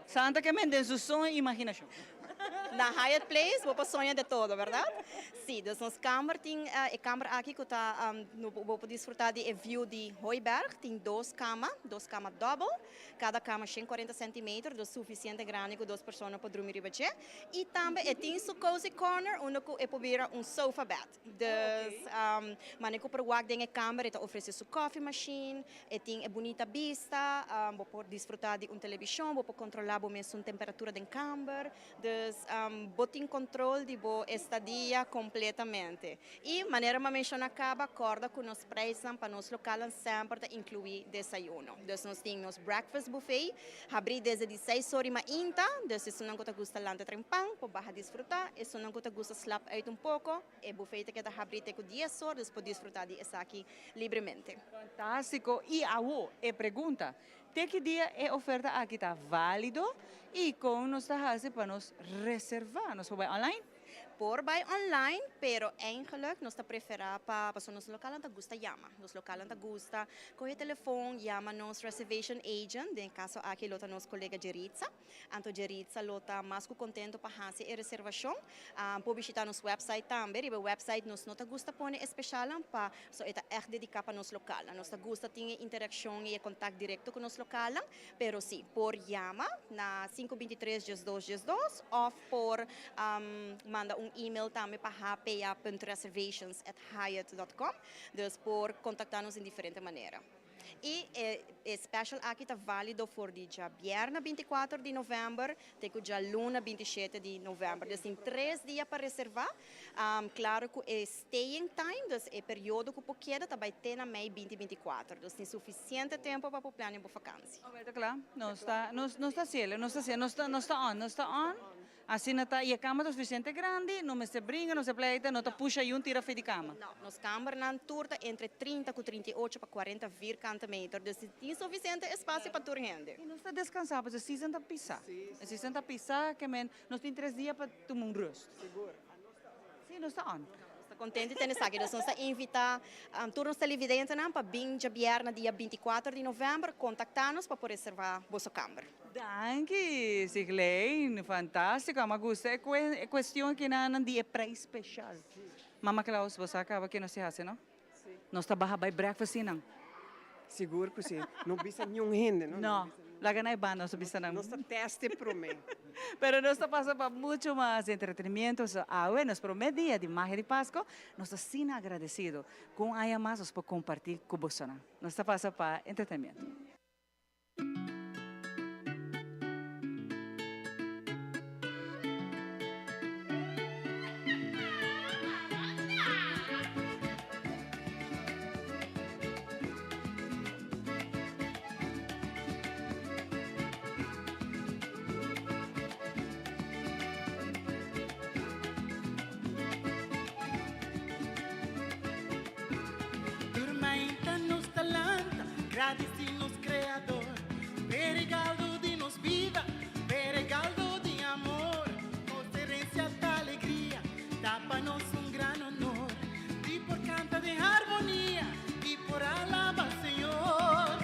Santa ke men den su soño y imaginacion. Na Hyatt Place bo por soña de todo, berdad? Si, dus nos kamber tin e kamber aki cu ta bo por disfruta di e view di Hooiberg. Tin dos cama, dos cama double. Cada cama 140 centimeter, dus suficiente grandi cu dos persona por drumi riba dje. Y tambe e tin su cozy corner unda cu e por bira un sofa bed. Dus manera cu por wak den e kamber e ta ofrece su coffee machine, E tin e bunita bista, bo por disfruta di un televishon, bo por kontrolá bo mesun temperatura den kamber. Dus bo tin kontrol di bo estadia kompletamente. I manera mi a menshoná kaba, kòrda ku nos preisnan pa nos lokalnan semper ta inkluí desayuno. Dus nos tin nos breakfast buffet habrí desde di seis ora i mainta. Dus esunnan ku ta gusta lanta trempan por baha disfrutá, esunnan ku ta gusta slap uit un poko, E buffet ta keda habrí te ku dies or, dus por disfrutá di esaki libremente. Fantástiko! I awo e pregunta, te ki dia e oferta aki ta válido i kon nos ta hasi pa nos reservá? Nos por bai online? Por bai online, pero eigenlijk nos ta prefera pa, paso nos localnan ta gusta yama. Nos localnan ta gusta coge telefon, yama nos reservation agent, den caso aki lo ta nos colega Jeritza. Anto Jeritza lo ta mas cu contento pa haci e reservacion. Por bishita nos website tambe. Riba e website nos no ta gusta pone e specialnan pa, so e ta echt dedica pa nos localnan. Nos ta gusta tin e interaccion y e contact directo cu nos localnan. Pero si, por yama na sinku bintitres diesdos diesdos of por manda un email tambe pa hpa.reservations at hyatt dot com. Dus por contacta nos den diferente manera. Y e special aki ta valido for di djabièrnè 24 di novèmber te ku djaluna 27 di novèmber. Dus tin tres dia pa reservá. Claro cu e staying time, dus e periodo cu por keda ta bay te na mei 2024. Dus tin suficiente tempo pa por plania bo vakantie. Oké, ta cla. Nos ta, nos, nos ta haciele, nos ta haciele, nos ta, nos ta on, nos ta on. Asina ta, y e cama ta suficiente grandi, no mester bringa, no mester pleita, no ta pusha yun tira fe di cama. No, nos cambernan tur ta entre 30 cu 38 pa 40 vierkante meter, dus tin suficiente espacio pa tur hende. Y nos ta descansa, pasobra e season ta pisa. E season ta pisa, ke men nos tin tres dia pa tuma un rust. Sigur. Sí, nos ta on. Nos ta contento di tene esaki. Dus nos ta invita tur nos televidentenan pa bin djabièrnè dia 24 di novèmber. Contacta nos pa por reserva boso kamber. Danki, Siglein. Fantástiko. A mi a gusta e e cuestion aki nan di e prijs special. Mama Klaus, bo sa caba ke nos tin haci, no? Nos ta baha bai breakfast sin nan. Sigur cu si. No bisa niun hende, no? No. Laga na e banda nos ta bisa nan. Nos ta test e prome. Pero nos ta pasa pa mucho mas entretenimiento. So awe nos prome dia di Magia di Pasco. Nos ta asina agradecido cu un aña mas nos por comparti cu bosonan. Nos ta pasa pa entretenimiento. Tur mainta nos ta lanta, gradisí nos Kreador p'e regaldo di nos bida, p'e regaldo di amor. Nos herensia ta alegria, ta pa nos un gran honor di por kanta den harmonia i por alaba Señor.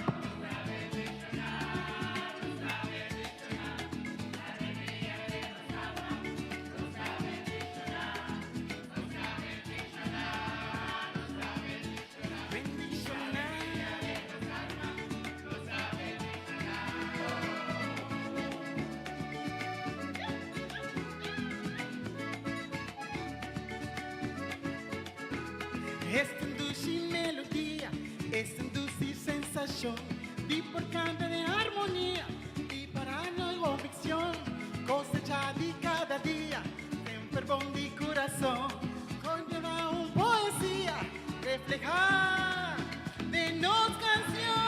Esta un dushi melodia, esta un dushi sensashon di por kanta den harmonia i para no conviccion cosecha di cada dia semper bon di curason conlleva un poesia refleha den nos cancion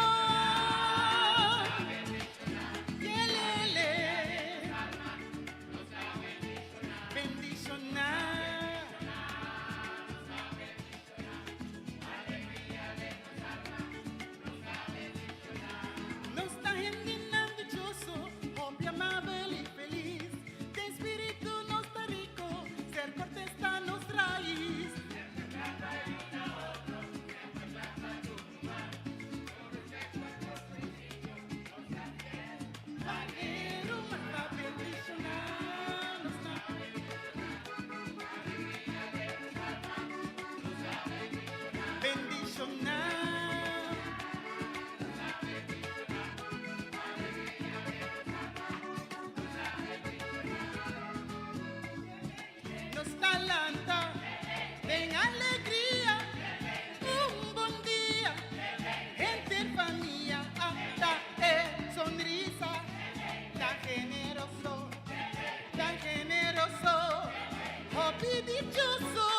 Yelele Bendiciona. Nos ta hendenan dichoso, hopi amabel i felis. Den spiritu nos ta rico, ser cortes ta nos rais. Nos ta lanta den alegria, un bon dia henter famia ta e sonrisa tan generoso, tan generoso, hopi dichoso.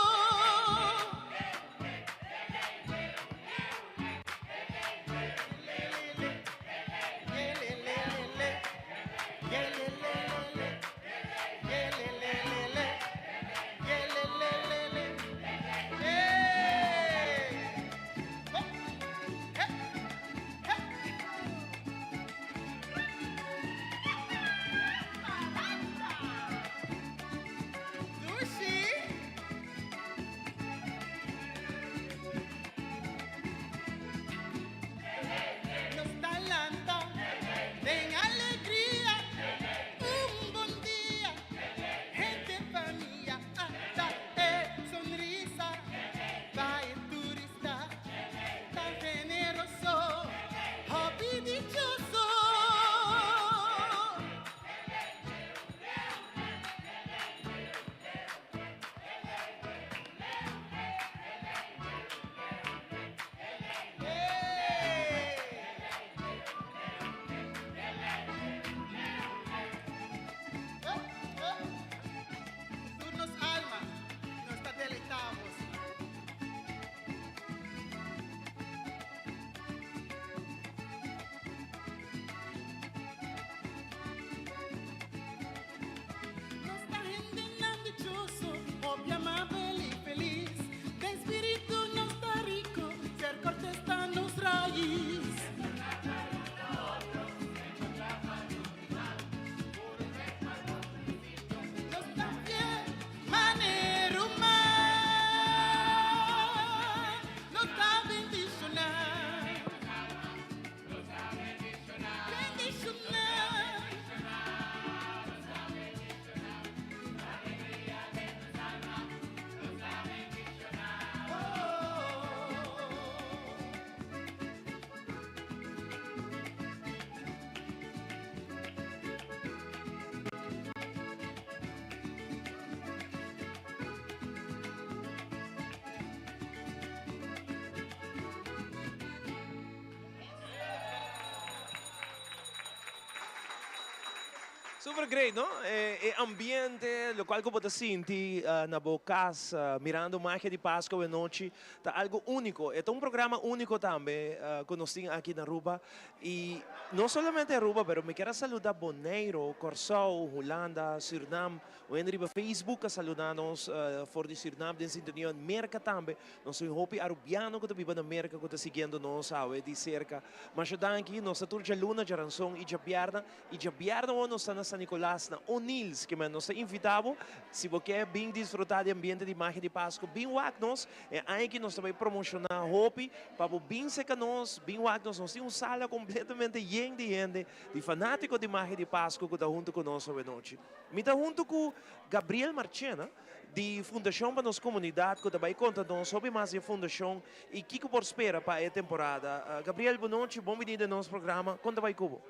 Super great, no? E ambiente, locual cu bo ta sinti na bo cas mirando Magia di Pasco awe nochi ta algo unico. E ta un programa unico tambe cu nos tin aki na Aruba. Y no solamente Aruba, pero mi kier a saluda Boneiro, Corsou, Hulanda, Surinam. Un hende riba Facebook a saluda nos for di Surinam den sintonia. Merca tambe. Nos tin hopi Arubiano cu ta biba na Merca cu ta siguiendo nos awe di cerca. Masha danki. Nos ta tur djaluna, djaranson y djabierna. Y djabièrnè awor nos ta na San Nicolas na O'Neill's, ke men nos ta invita bo, si bo ke bin disfruta di ambiente di magia di Pasco, bin wak nos. E aña aki nos ta bay promociona hopi pa bo bin cerca nos, bin wak nos. Nos tin un sala completamente yen di hende, di fanatico di magia di Pasco cu ta hunto cu nos awe nochi. Mi ta hunto cu Gabriel Marchena di Fundacion pa nos Comunidad cu ta bay conta nos hopi mas di e fundacion y kico por spera pa e temporada. Gabriel, bo nochi, bon bini den nos programa. Con ta bay cu bo?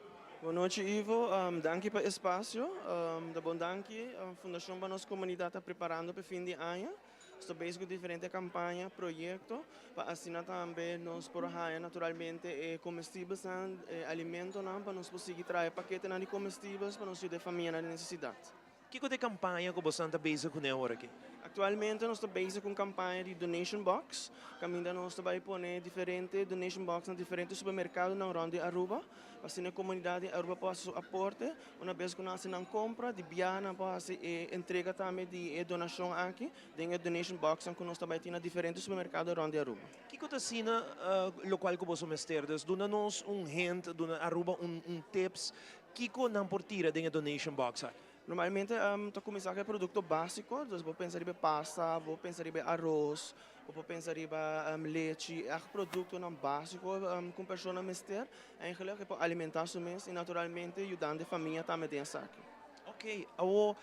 Bon nochi Ivo, danki pa espasio. Ta bon danki. Fundashon pa Nos Komunidat ta preparando pa e fin di aña. Nos ta bezig ku diferente kampaña, proyekto, pa asina tambe nos por haña naturalmente e komestibelsnan, e alimentonan pa nos por sigui traha e paketenan di komestibels pa nos yuda e famianan den nesesidat. Kiko ta e kampaña ku bosan ta bezig kuné awor aki? Aktualmente nos ta bezig ku un kampaña di donation box, kaminda nos ta bai pone diferente donation box na diferente supermerkadonan rònt di Aruba, pa asina e komunidat di Aruba por hasi su aporte. Una bes ku nan hasi nan kompra, di biaha nan por hasi e entrega tambe di e donashon aki den e donation boxnan ku nos ta bai tin na diferente supermerkado rònt di Aruba. Kiko ta asina lokual ku boso mester? Dus duna nos un hint, duna Aruba un tips, kiko nan por tira den e donation box aki? Normalmente ta kuminsá ku e produkto básiko, dus bo pensa riba e pasta, bo pensa riba e aros, bo por pensa riba lechi, ègt produktonan básiko ku un persona mester eigenlijk e por alimentá su mes i naturalmente yudando e famia tambe den esaki. Oké, awor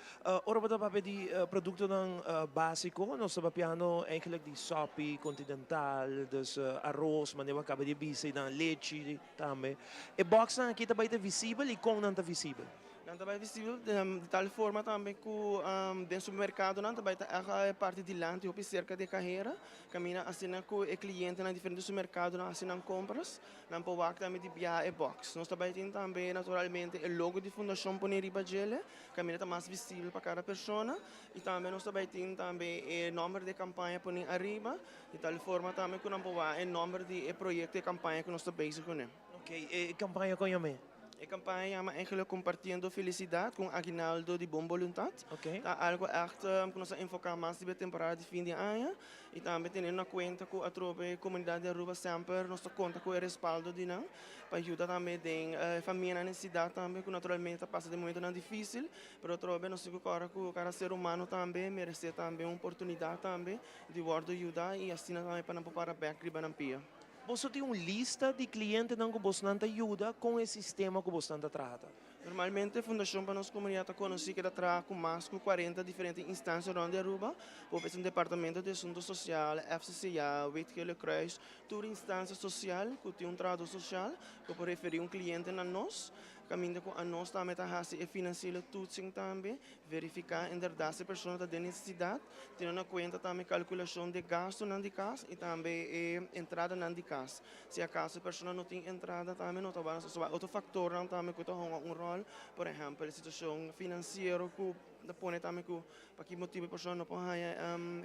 ora bo ta papia di produktonan básiko nos ta papiando eigenlijk di sòpi kontinental, dus aros, manera bo a kaba di bisa i nan lechi tambe. E bòksnan aki ta bai ta visibel i kon nan ta visibel? Nan ta bai visibel di tal forma tambe ku den supermerkadonan ta bai ta ègt e parti dilanti hopi serka di e kahera, kaminda asina ku e klientenan di diferente supermerkadonan hasi nan kompras, nan por wak tambe di biaha e bòks. Nos ta bai tin tambe naturalmente e logo di fundashon pone riba djele, kaminda ta mas visibel pa kada persona i tambe nos ta bai tin tambe e nòmber di e kampaña pone ariba, di tal forma tambe ku nan por wak e nòmber di e proyekto i e kampaña ku nos ta bezig kuné. Oké, e kampaña kon yam'é? E campaña yama eigenlijk Compartiendo Felicidad cu un aguinaldo di bon boluntad. Ta algo echt cu nos a enfoca mas riba e temporada di fin di aña y tambe teniendo na cuenta cu atrobe e comunidad di Aruba semper nos ta conta cu e respaldo di nan pa yuda tambe den e famianan necesidad tambe cu naturalmente ta pasa den momentonan dificil, pero atrobe nos tin cu corda cu cada ser humano tambe merece tambe un oportunidad tambe di wordo yuda y asina tambe pa nan por para bek riba nan pia. Boso tin un lista di klientenan ku bosnan ta yuda? Kon e sistema ku bosnan ta traha ta? Normalmente Fundashon pa Nos Komunidat ta konosí ku e ta traha ku mas ku kuarenta diferente instansia rònt di Aruba. Por bisa un departamento di asuntu sosial, FCCA, Wit Gele Kruis, tur instansia sosial ku tin un trahadó sosial ku por referí un kliente na nos. Kaminda ku anos tambe ta hasi e finansiele toetsing tambe, verifiká inderdat si e persona ta den nesesidat, teniendo na kuenta tambe kalkulashon di e gastunan di kas i tambe e entradanan di kas. Si akaso e persona no tin entrada tambe no ta wak nos otro faktornan tambe ku ta hunga un ròl, por ehèmpel e situashon finansiero ku ta pone tambe ku pa ki motibu e persona no por haña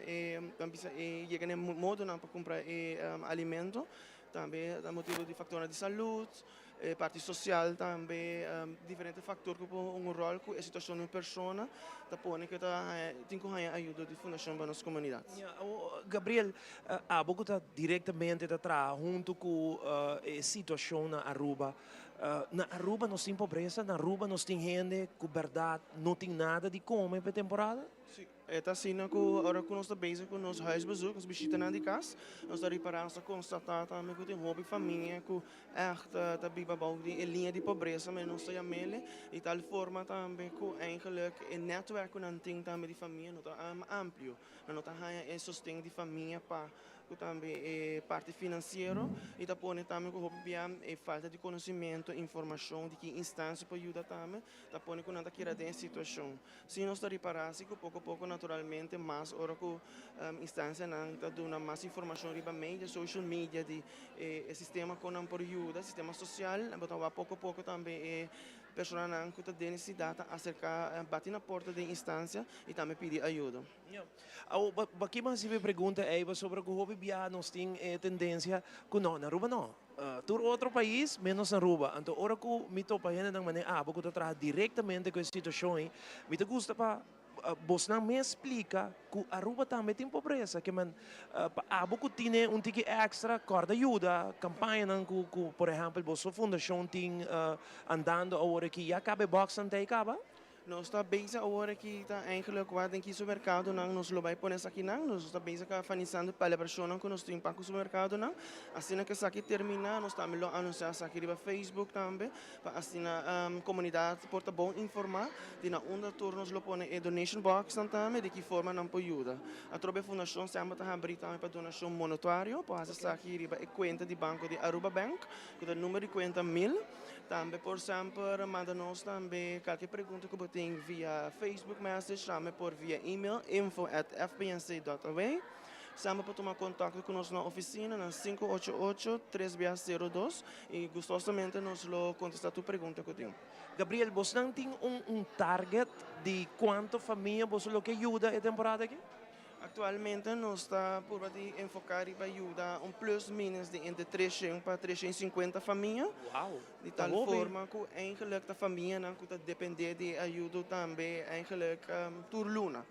e e yega na e modonan pa kumpra e alimento, tambe ta motibu di faktornan di salud. E parti social tambe, diferente factor cu por hunga un rol cu e situacion di un persona ta pone cu ta tin cu haña ayudo di Fundacion pa nos Comunidad. Gabriel, abo cu ta directamente ta traha hunto cu e situacion na Aruba, na Aruba nos tin pobresa? Na Aruba nos tin hende cu berdad no tin nada di come pa e temporada? Si. E ta asina ku ora ku nos ta bezig ku nos huisbezoek, nos bishitanan di kas, nos ta ripará, nos ta konstatá tambe ku tin hopi famia ku ègt ta biba bou di e liña di pobresa, manera nos ta yam'el, di tal forma tambe ku eigenlijk e nètwèrk ku nan tin tambe di famia no ta amplio. Nan no ta haña e sosten di famia pa ku tambe e parti finansiero i ta pone tambe ku hopi bia e falta di konosementu, informashon di ki instansia por yuda tambe ta pone ku nan ta keda den e situashon. Si nos ta ripará si ku poko poko naturalmente mas ora ku instansianan ta duna mas informashon riba media, social media di e sistema kon nan por yuda, sistema sosial, bo ta wak poko poko tambe e. Personanan ku ta den nesesidat ta aserká, bati na porta den instansia i tambe pidi ayudo. Awor, baki mi hasi mi pregunta ei pasobra ku hopi biaha nos tin e tendensia ku no, na Aruba no. Tur otro pais menos na Aruba. Anto ora ku mi topa hendenan manera abo ku ta traha direktamente ku e situashon ei, mi ta gusta pa bosnan mes splika ku Aruba tambe tin pobresa. Ke men pa abo ku tine un tiki èkstra kòrda yuda kampañanan ku ku por ehèmpel boso fundashon tin andando awor aki. Ya kaba e bòksnan ta ei kaba? Nos ta bezig awor aki ta eigenlijk wak den ki supermercadonan nos lo bay pone esakinan. Nos ta bezig ka finalizando palabracionnan cu nos tin pa cu supermercadonan. Asina cu esaki termina nos tambe lo anuncia esaki riba Facebook tambe pa asina comunidad por ta bon informa di na unda tur nos lo pone e donation boxnan tambe di ki forma nan por yuda. Atrobe fundacion semper ta habri tambe pa donacion monetario por haci esaki riba e cuenta di banco di Aruba Bank cu ta numero di cuenta mil. Tambe por semper manda nos tambe kalke pregunta ku bo tin via Facebook message, tambe por via email info at fpnc dot aw. Semper por tuma kontakto ku nos na ofisina na 588 3 bia 02 i gustosamente nos lo kontestá tur pregunta ku tin. Gabriel, bosnan tin un un target di kuantu famia boso lo ke yuda e temporada aki? Aktualmente nos ta purba di enfoká riba yuda un plus minus di entre 300 pa 350 famia. Di tal forma ku eigenlik ta famianan ku ta dependé di e ayudo tambe eigenlik tur luna.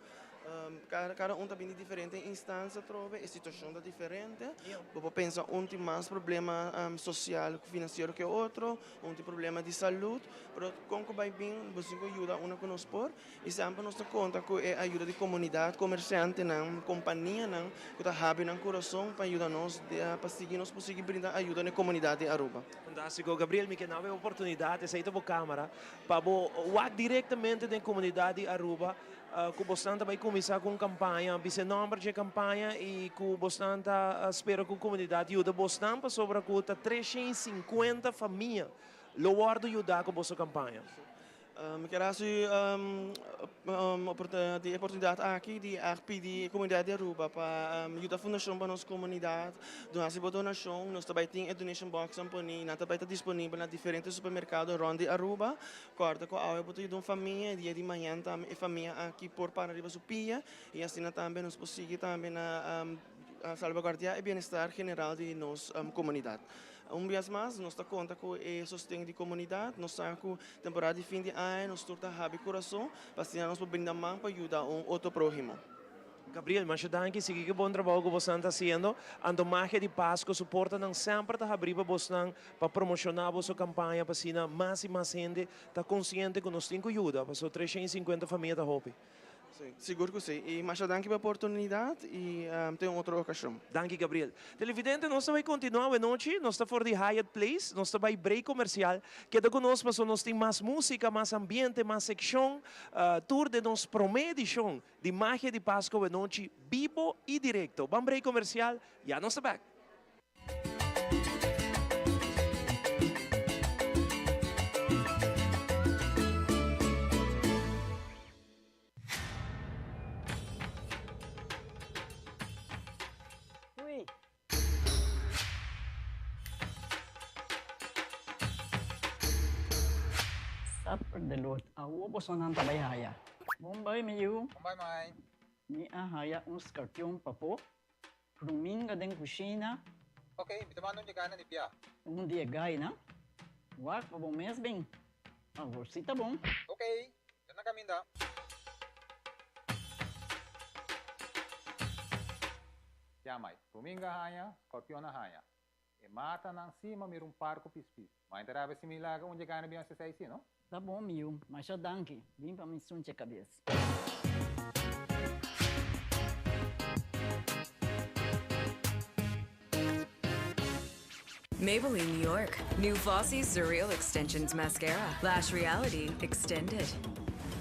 Kada un ta bini di diferente instansia atrobe, e situashon ta diferente. Bo por pensa un tin mas problema sosial ku finansiero ke otro, un tin problema di salud, pero kon ku bai bin bo tin ku yuda unda ku nos por. I semper nos ta konta ku e ayuda di komunidat, komersiantenan, kompanianan ku ta habri nan kurason pa yuda nos pa sigui nos por sigui brinda ayuda na e komunidat di Aruba. Fantástiko, Gabriel, mi ke naba e oportunidat, esei ta bo kamera, pa bo wak direktamente den komunidat di Aruba ku bosnan ta bai kuminsá ku un kampaña, bisa e nòmber dje kampaña i ku bosnan ta spera ku komunidat yuda bosnan pasobra ku ta 350 famia lo wòrdu yudá ku boso kampaña. Mi kier hasi di e oportunidat aki di a pidi e komunidat di Aruba pa yuda fundashon pa nos komunidat duna hasi bo donashon. Nos ta bai tin e donation boxnan poni, nan ta bai ta disponibel na diferente supermerkado rònt di Aruba. Kòrda ku awe bo ta yuda un famia i dia di mañan tambe e famia aki por para riba su pia i asina tambe nos por sigui tambe na salbaguardiá e bienestar general di nos komunidat. Un bias mas nos ta konta ku e sosten di komunidat. Nos sa ku temporada di fin di aña nos tur ta habri kurason pa asina nos por brinda man pa yuda un otro próhimo. Gabriel, masha danki. Sigui ku e bon trabou ku bosnan ta hasiendo. Anto Magia di Pasco su portanan semper ta habrí pa bosnan pa promoshoná boso kampaña pa asina mas i mas hende ta konsiente ku nos tin ku yuda pasobra 350 famia ta hopi. Sí, sigur ku sí. I masha danki pa e oportunidat i te un otro okashon. Danki Gabriel. Televidente, nos ta bai kontinuá awenochi. Nos ta for di Hyatt Place. Nos ta bai break komersial. Keda ku nos pasobra nos tin mas músika, mas ambiente, mas sekshon. Tur den nos promé edishon di Magia di Pasko awenochi, bibo i direkto. Ban break komersial, ya nos ta bèk. Supper de lot. Awo bosonan ta bai haya. Bon bai mi yu. Bon bai mai. Mi a haya un skarpion papo. Ruminga den kushina. Ok, mi ta manda un di gaina di bia. Un di e gaina? Wak pa bo mes bin. Awor si ta bon. Ok, ta na kaminda. Ya mai, ruminga haña, skorpion a haña. E matanan si ma mira un par ku pispis. Ma e ta rabia si mi laga un di e gaina bin hasi esei si, no? Ta bon mi yu, masha danki. Bin pa mi sunche kabes. Maybelline New York, new Flossy Surreal Extensions Mascara, Lash Reality Extended.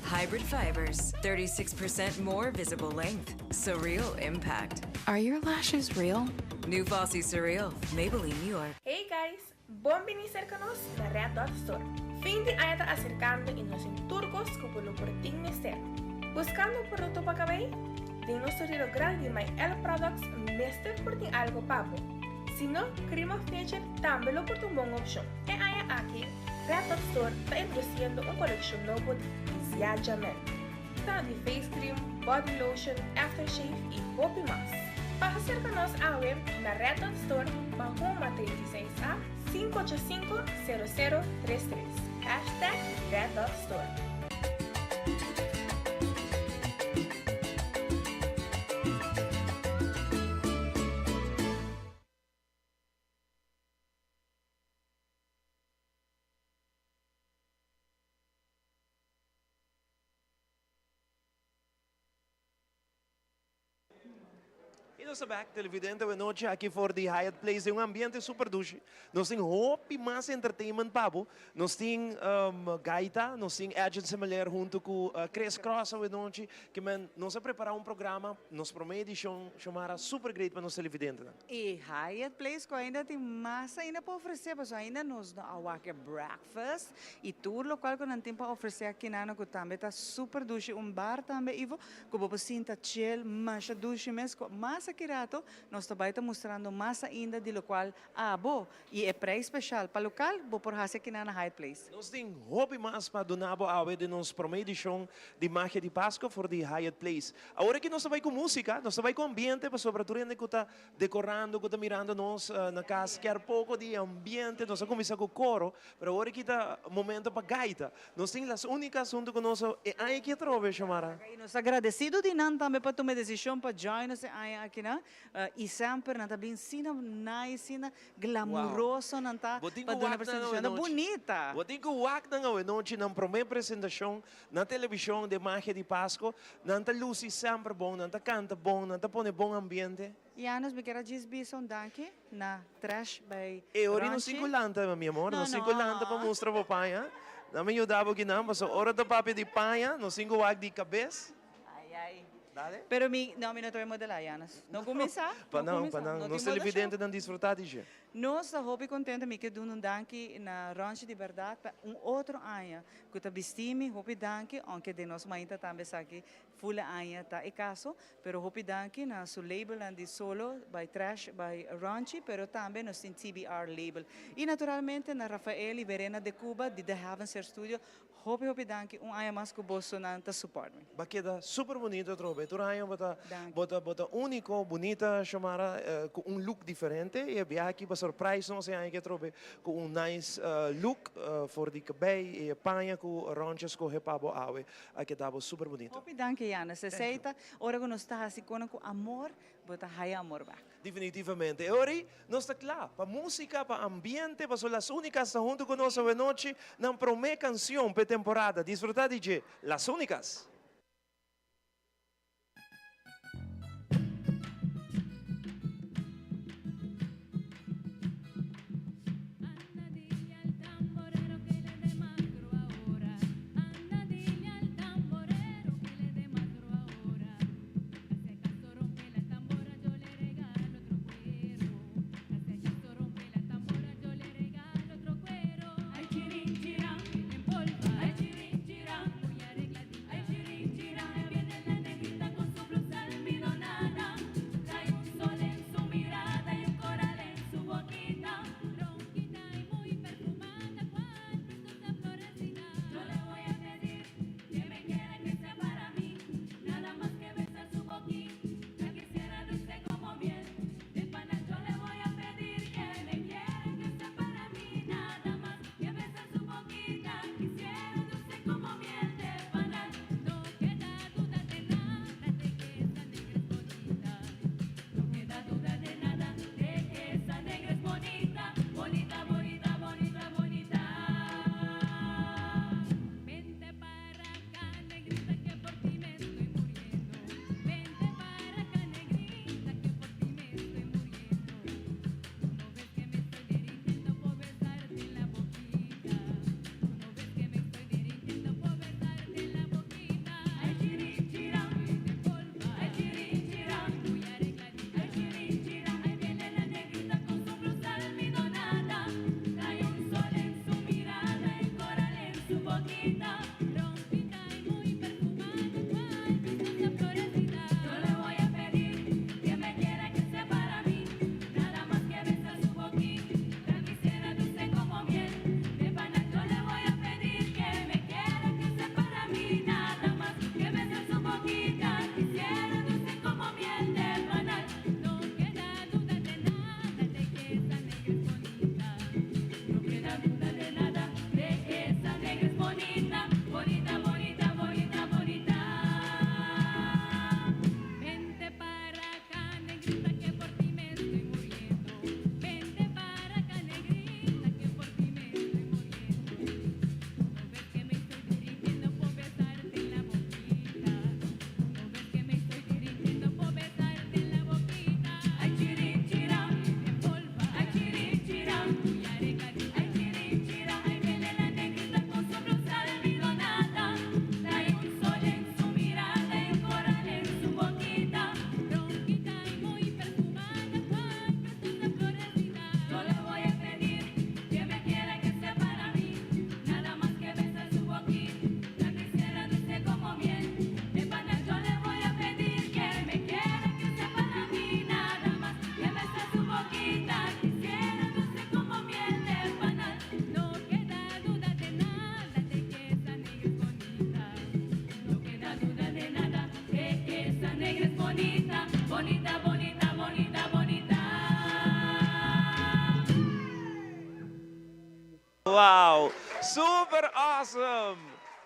Hybrid fibers, 36% more visible length. Surreal impact. Are your lashes real? New Fossey Surreal, Maybelline New York. Hey guys! Bon bini serka nos na Red Dot Store. Fin di aña ta aserkando i nos tin tur kos ku bo lo por tin mester. Buskando un produkto pa kabei? Den nos surtido grandi di My L Products mester por tin algo pa bo. Si no, Cream of Nature tambe lo por ta un bon opshon. E aña aki. Red Dot Store ta introduciendo un coleccion nobo di Ziaja Men. Ta di face cream, body lotion, aftershave y hopi mas. Pasa cerca nos awe na Red Dot Store pa Huma 36A 585 0033. Hashtag Red Dot Store. Y nos ta back, televidente, awe nochi aki for di Hyatt Place den un ambiente super dushi. Nos tin hopi mas entertainment pa bo. Nos tin gaita, nos tin Edjean Semeleer hunto cu Chris Cross awe nochi. Ke men nos a prepara un programa, nos prome edicion, Xiomara, super great pa nos televidentenan. E Hyatt Place cu ainda tin mas ainda pa ofrece, pasobra ainda nos no a wak e breakfast y tur locual cu nan tin pa ofrece akinano cu tambe ta super dushi. Un bar tambe, Ivo, Ku bo por sinta chill masha dushi mes ku mas aki rato nos ta bai ta mustrando mas ainda di lokual abo i e prijs special pa lokal bo por hasi akinan na Hyatt Place. Nos tin hopi mas pa duna bo awe den nos prome edishon di Magia di Pasco for di Hyatt Place. Awor aki nos ta bai ku musika, nos ta bai ku ambiente pasobra tur hende ku ta dekorando, ku ta mirando nos na kas kier poko di ambiente. Nos a kuminsá ku koro, pero awor aki ta momento pa gaita. Nos tin Las Únicas hunto ku nos e aña aki atrobe, Xiomara. I nos ta agradesido di nan tambe pa tuma e desishon pa join nos e aña akinan. I semper nan ta bin asina nice, asina glamuroso nan ta Bo tin pa ku duna wak nan presentashon. Nan awenochi. bunita! Bo tin ku wak nan awenochi, nan promé presentashon na televishon den Magia di Pasco. Nan ta lusi semper bon, nan ta kanta bon, nan ta pone bon ambiente. Janus, mi kier a djis bisa un danki na Trash by E ora no Ronchi. sin ku lanta, mi amor, No, no sin ku lanta pa no. mustra bo paña. Nan mi yuda bo kinan, pasobra ora ta papia di paña, no sin ku wak di kabes. Ai, ai. Dale. Pero mi, no, mi no ta bay modela, Janus. No kuminsá, Pa no nan, pa kuminsá. nan. No Nos tin modashon. televidentenan disfrutá di dje. Nos ta hopi contento, mi ke duna un danki na Ronchi di berdad pa un otro aña cu ta bisti mi, hopi danki, aunke den nos mainta tambe esaki fula aña ta e caso, pero hopi danki na su labelnan di Solo by Trash by Ronchi, pero tambe nos tin TBR label. Y naturalmente na Rafael y Verena de Cuba di The Heavens Hair Studio, Hopi hopi danki un aña mas ku bosonan ta support mi. Ba keda super bunito atrobe. Tur aña bo ta bo ta bo ta unico, bunita Xiomara cu un look diferente y e biaha aki bo surprise nos e aña aki atrobe cu un nice look for di cabey y e paña cu Ronchi a scoge pa bo awe a keda bo super bunito. Hopi danki Janus. Esey ta ora cu nos ta haci cona cu amor bo ta haya amor bek. Definitivamente. E ora ei nos ta kla pa músika, pa ambiente, pasobra Las Únicas ta huntu ku nos awenochi nan promé kansion p'e temporada. Disfrutá di dje, Las Únicas!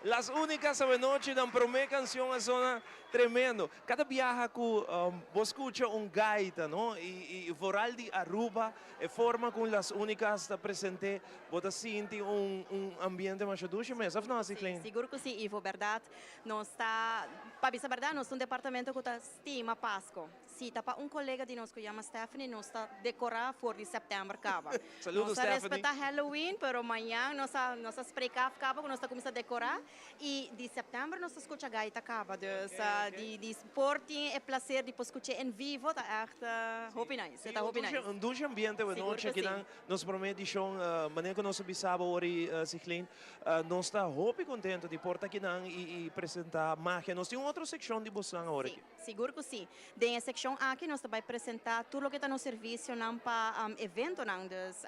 Las Únicas awenochi nan prome cancion a zona tremendo. Cada biaha cu bo scucha un gaita no y vooral di Aruba e forma con Las Únicas ta presente bo ta sinti un un ambiente masha dushi mes of no Siglene? Si, sigur cu si Ivo, berdad nos ta, pa bisa berdad nos ta un departamento cu ta stima Pasco. Si ta pa un colega di nos cu yama Stephanie nos ta decora for di september caba. Saludo Nos ta Stephanie. respeta Halloween pero mañan nos a nos a spreek af caba cu nos ta cuminsa decora y di september nos ta scucha gaita caba dus di di por tin e placer di por scuche en vivo ta echt hopi nice e ta hopi nice. Un dushi ambiente Sigur awenochi cu si. akinan nos prome edicion manera cu nos a bisa bo ori Siglin nos ta hopi contento di por ta akinan y y presenta magia. Nos tin un otro seccion di bosnan awor aki. Sigur ku si. Den e sekshon aki nos ta bai presentá tur loke ta nos servisionan pa eventonan. Dus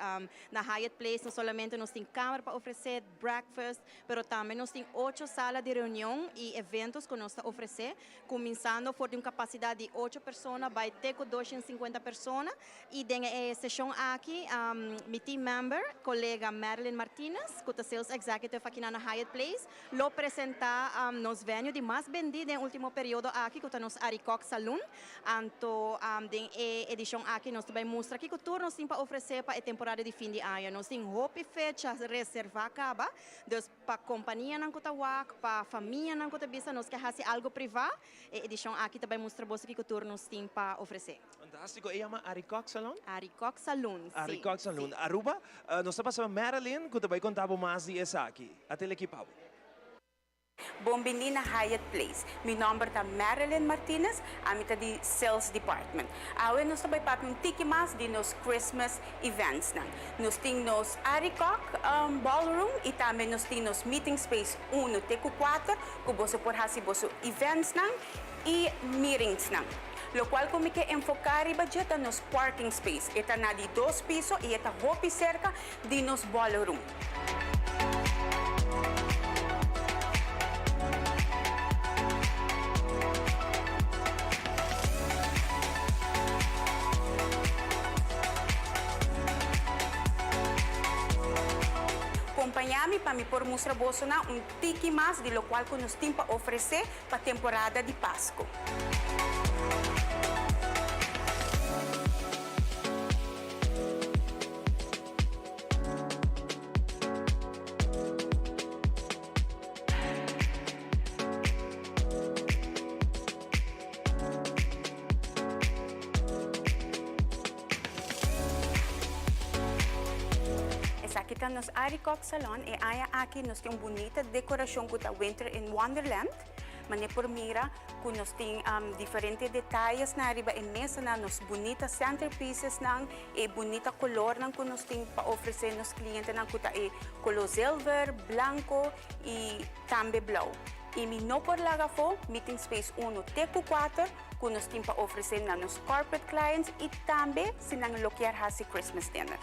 na Hyatt Place no solamente nos tin kamer pa ofresé, breakfast, pero tambe nos tin ocho sala di reunion i eventos ku nos ta ofresé, kuminsando for di un kapasidat di ocho persona bai te ku doshen sinkuenta persona. I den e seshon aki mi team member, kolega Marilyn Martinez, ku ta Sales Executive akinan na Hyatt Place, Lo presenta nos venue di mas bendi den ultimo periodo aki cu ta nos Arikok Saloon. Anto den e edicion aki nos ta bay mustra kico tur nos tin pa ofrece pa e temporada di fin di aña. Nos tin hopi fecha reserva caba, dus pa companianan cu ta wak, pa famianan cu ta bisa nos ke haci algo priva, e edicion aki ta bay mustra boso kico tur nos tin pa ofrece. Fantastico, e yama Arikok Saloon? Arikok Saloon, si. Arikok Saloon. Aruba, nos ta pasa pa Marilyn cu ta bay conta bo mas di esaki. Atel aki pa bo. Bon bini na Hyatt Place. Mi nomber ta Marilyn Martinez, ami ta di Sales Department. Awe nos ta bay papia un tiki mas di nos Christmas eventsnan. Nos tin nos Arikok Ballroom y tambe nos tin nos Meeting Space uno te cu cuater cu boso por haci boso eventsnan y meetingsnan. Locual cu mi ke enfoca riba dje ta nos parking space. E ta na di dos piso y e ta hopi cerca di nos ballroom. Compaña mi pa mi por mustra bosonan un tiki mas di locual cu nos tin pa ofrece pa temporada di Pasco. Esaki ta nos Arikok Salon. E aña aki nos tin un bunita decoracion cu ta Winter in Wonderland. Mane por mira cu nos tin diferente detayesnan riba e mesanan, nos bunita centerpiecesnan, e bunita colornan cu nos tin pa ofrece nos clientenan cu ta e color zilver, blanco y tambe blauw. Y mi no por laga afo meeting space uno te cu cuater cu nos tin pa ofrece na nos corporate clients y tambe si nan lo kier haci Christmas dinner.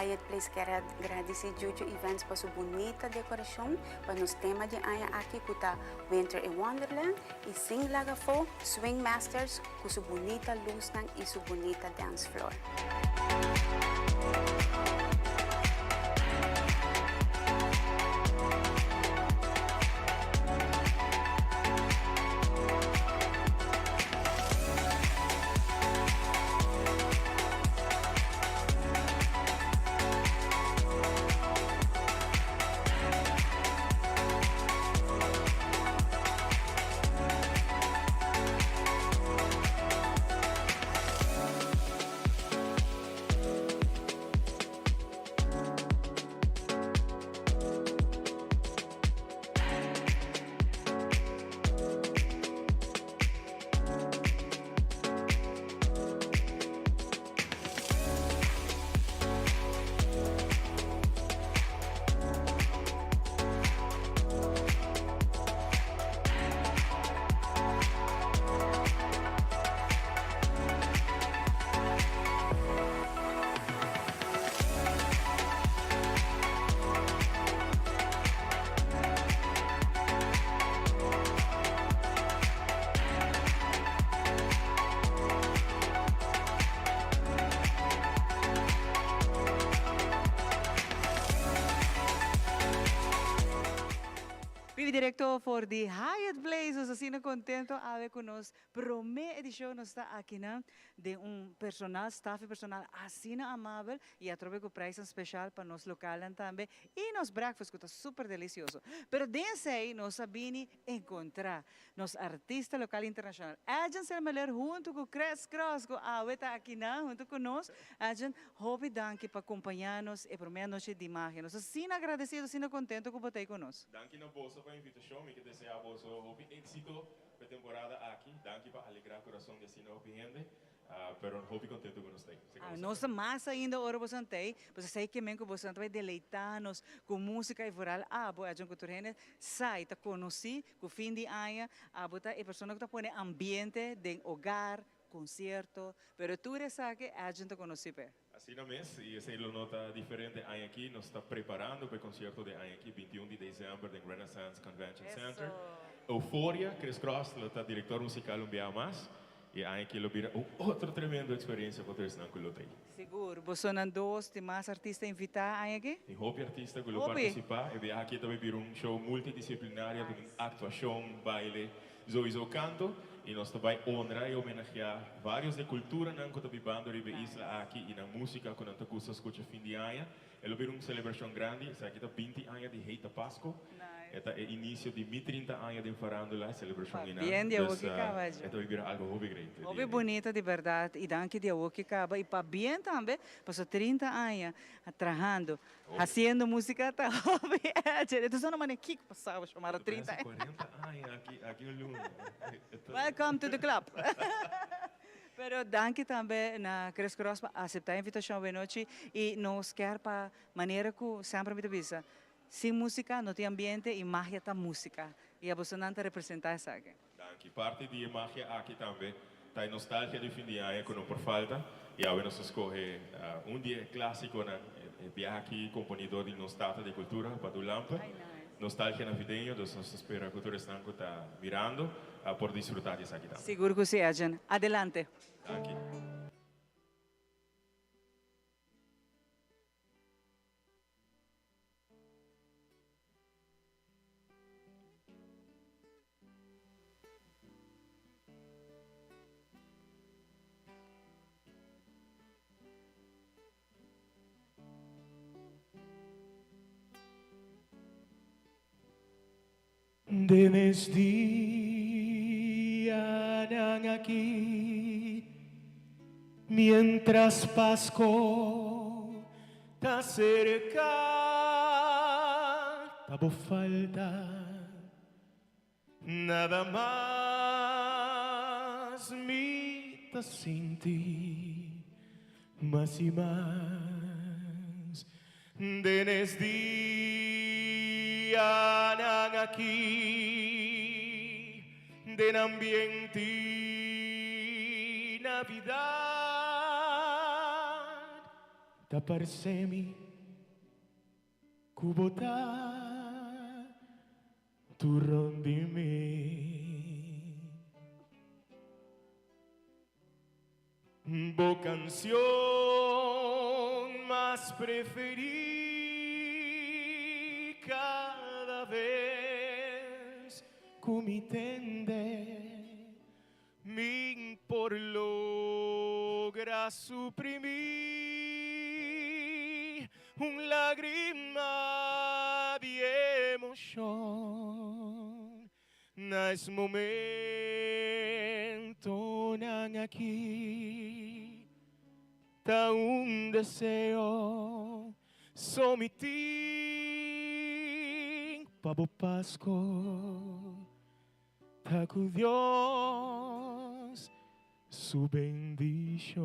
Hyatt Place kier a gradisi Juju Events pa su bunita decoracion pa nos tema di aña aki cu ta Winter in Wonderland y sin laga afo Swing Masters cu su bunita luznan y su bunita dance floor. Bibo directo for di Hyatt Place, nos asina contento awe cu nos prome edicion nos ta aki na den un personal, staff y personal asina amabel y atrobe cu prijsnan special pa nos localnan tambe y nos breakfast cu ta super delicioso. Pero den esey nos a bini encontra nos artista local internacional Edjean Selmeler hunto cu Chris Cross cu awe ta aki na hunto cu nos. Edjean, hopi danki pa compaña nos e prome anochi di magia. Nos ta asina agradecido, asina contento cu bo ta ey cu nos. Danki na boso pa invitacion. Mi ke desea boso hopi exito pa e temporada aki. Danki pa alegra curason di asina hopi hende. Pero hopi contento cu nos ta ey. Ah, nos ta mas ainda ora boso ta ey, pasobra esey ke men cu boso ta bay deleita nos cu musica y vooral abo, Edjean, cu tur hende sa y ta conoci cu fin di aña abo ta e persona cu ta pone ambiente den hogar, concierto, pero tur esaki Edjean ta conoci p'e. Asina mes, y esey lo no ta diferente aña aki. Nos ta preparando pa e concierto di aña aki, 21 di december den Renaissance Convention Center. Euforia, Chris Cross lo ta director musical un biaha mas, y aña aki lo bira un otro tremendo experiencia pa tur esnan cu lo ta ey. Sigur. Bosonan dos tin mas artista invita aña aki? Tin hopi artista cu lo participa. E biaha aki ta bay bira un show multidisciplinario, ta tin actuacion, baile, Souiso canto y nos ta bay honra y homenagea varios de culturanan cu ta bibando riba e isla aki y nan musica cu nan ta gusta scucha fin di aña. E lo bira un celebracion grandi, esaki ta 20 aña di Hey ta Pasco. E ta e inicio di mi 30 aña den farandula, e celebracion einan. Pabien di Dus awo ki caba e ta bay bira algo hopi great. Hopi bunita di berdad y danki di awo ki caba y pabien tambe pasobra 30 aña trahando Haciendo musica ta hopi eche. E ta sona manera kiko pasaba Xiomara 30 aña. 40 aña aki aki un luna. Welcome to the club. Pero danki tambe na Chris Cross pa acepta e invitacion awenochi y nos kier pa manera cu semper mi ta bisa sin musica no tin ambiente y magia ta musica y abosonan ta representa esaki. Danki. Parti di e magia aki tambe ta e nostalgia di fin di aña ku no por falta. I awe nos a skohe un di e klásikonan, e biaha aki komponí dor di nos tata di kultura, Padu Lampe, Nostalgia Navideño. Dus nos ta spera ku tur esnan ku ta mirando por disfrutá di esaki tambe. Sigur ku si, Edjean. Adelante. Danki. Den es dianan aki, mientras Pasco ta cerca, ta bo falta nada mas mi ta sinti mas y mas. Den es dianan aki, den ambiente Navidad, ta parse mi ku bo ta tur rond di mi. Bo canción mas preferí cada vez cu mi tende min por logra suprimí un lágrima di emoción. Na es momentonan aki ta un deseo so mi tin pa bo Pasco ta cu Dios su bendicion.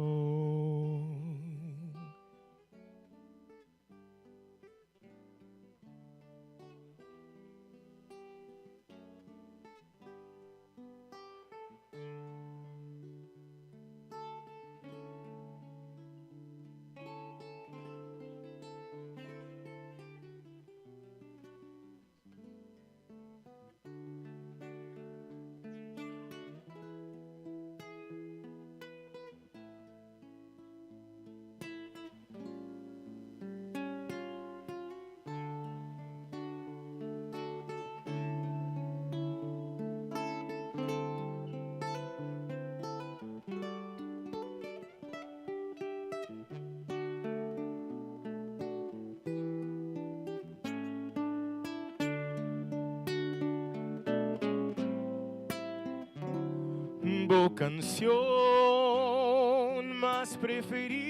Bo canción mas preferí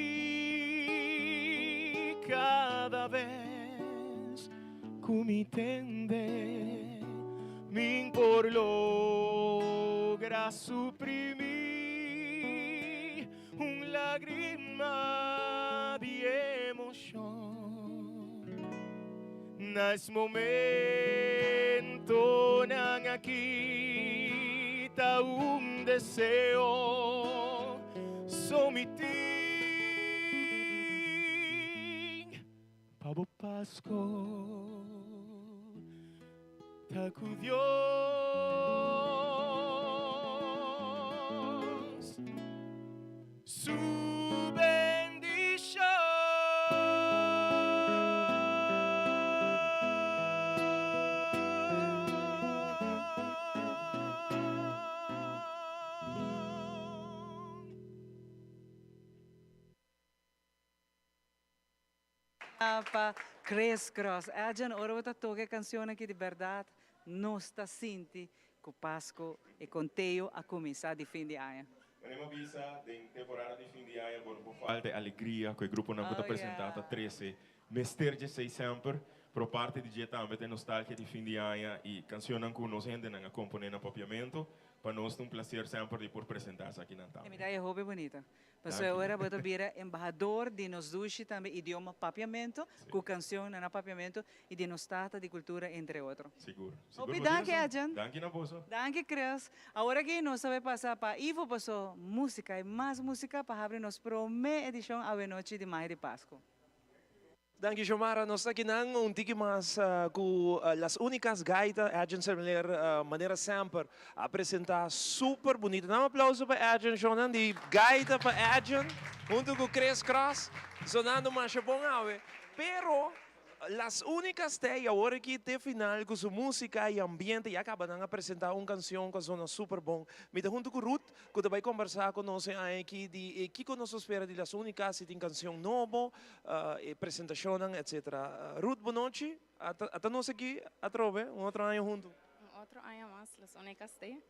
cada vez cu mi tende min por logra suprimí un lágrima di emoción. Na es momentonan aki ta un deseo so mi tin pa bo Pasco ta cu Dios su bendicion. Pa Chris Cross. Edjean, ora bo ta toca e cancion aki di berdad nos ta sinti cu Pasco e conteo a cuminsa di fin di aña. Manera mi a bisa, den temporada di fin di aña bo no por falta e alegria cu e gruponan cu ta presenta ta trece. Mester dje esey semper, pero parti di dje tambe ta e nostalgia di fin di aña y cancionnan cu nos hendenan a compone na Papiamento. Pa nos ta un placer semper di por presenta esakinan tambe. E mi ta e hopi bunita. Pasobra ora bo ta bira embahador di nos dushi tambe idioma papiamento, cu cancionnan na papiamento y di nos tata di cultura entre otro. Sigur. Sigur Hopi danki Edjean. Danki na boso. Danki Chris. Awor aki nos ta bay pasa pa Ivo paso musica y mas musica pa habri nos prome edicion awenochi di Mahe di Pasco. Danki Xiomara, nos ta akinan un tiki mas ku Las Únicas Gaita, Edjean Semeleer manera semper a presenta super bunito. Nan un aplauso pa Edjean shownan di gaita pa Edjean hunto ku Chris Cross sonando masha bon awe. Pero Las Únicas te y awor aki te final ku su músika y ambiente ya kaba nan a presenta un kansion ku a zona super bon. Mi ta hunto ku Ruth Ku ta bai kombersá ku nos e aña aki di e kiko nos ta spera di Las Únicas, si tin kansion nobo, e presentashonnan, etcetera. Ruth, bonochi. Ata nos aki atrobe, un otro aña huntu. Un otro aña mas, Las Únicas t'ei.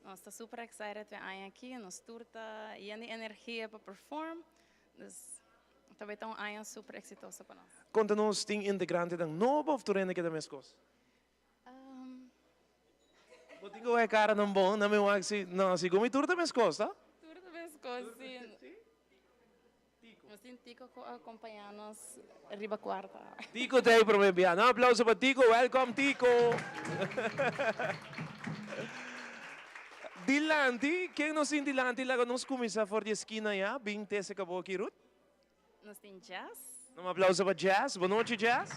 Nos ta super excited p'e aña aki, nos tur ta yen di energia pa perform. Dus ta bai ta un aña super exitoso pa nos. Konta nos, tin integrantenan nobo òf tur hende keda meskos? Bo tin ku wak kara nan bon, nan mi wak si, no, si ku mi tur ta meskos, ta? Tur ta meskos, si. Nos tin Tico ku a acompaña nos riba cuarta. Tico ta ei prome bia. Un aplauso pa Tico, welcome Tico. Dilanti, ken nos tin dilanti? Laga nos kuminsá for di e skina ya, bin tese kabo aki Ruth. Nos tin Jazz. Un aplauso pa Jazz. Bon nochi Jazz.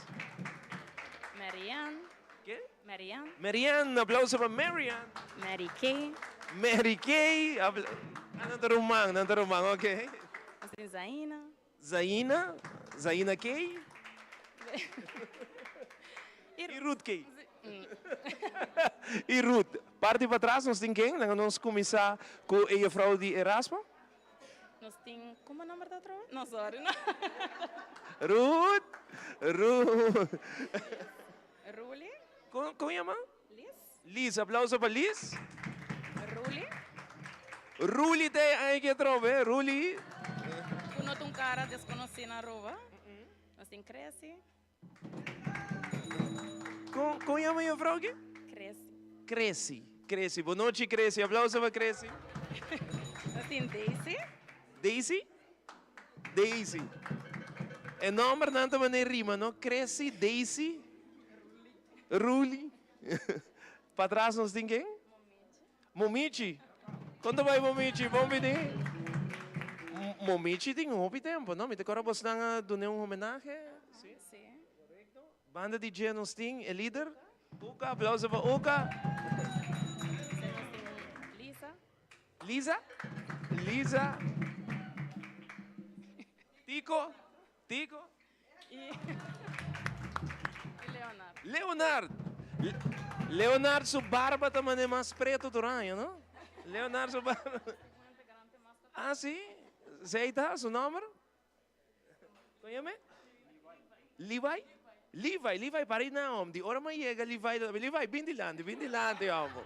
Marianne. Ke? Marianne. Marianne, aplauso pa Marianne. Mary Kay. Mary Kay. Ah, nan ta ruman, nan ta ruman, ok. Nos tin Zaina. Zaina, Zaina Kay. I Ruth Kay. I Ruth. Parti patras nos tin ken? Laga nos kuminsá ku e jufrou di Erasmo. Nos tin, como nomber ta otra vez? No, sorry, no. Ruth, Ruth. Ruli. Con, con llama? Liz. Liz, aplauso pa Liz. Ruli. Ruli te ay que atrobe, Ruli. Cu no ta un cara desconoci na Aruba. Nos tin Cressy. Con, con llama juffrouw aki? Cressy. Cressy, Cressy. Bon nochi Cressy, aplauso pa Cressy. Nos tin Daisy. Daisy? Daisy. E nombernan ta manera rima, no? Cressy, Daisy, Ruli. Patras nos tin ken? Momichi. Kon ta bai Momichi? Bon bini. Momichi tin hopi tempo, no? Mi ta kòrda bosnan a dun'é un homenahe. Si. Si. Banda di dje nos tin e lider, Uka. Aplauso pa Uka. Nos tin Lisa. Lisa? Lisa. Tico. Tico. Y Leonard. Leonard. Leonard su barba ta mane mas preto tur aña, no? Leonard su barba. Ah, si? Zij ta su nomber? Kon yama e? Levi? Levi, Levi para i na hom. Di ora mi a yega Levi ta, Levi bin dilanti, bin dilanti hombo.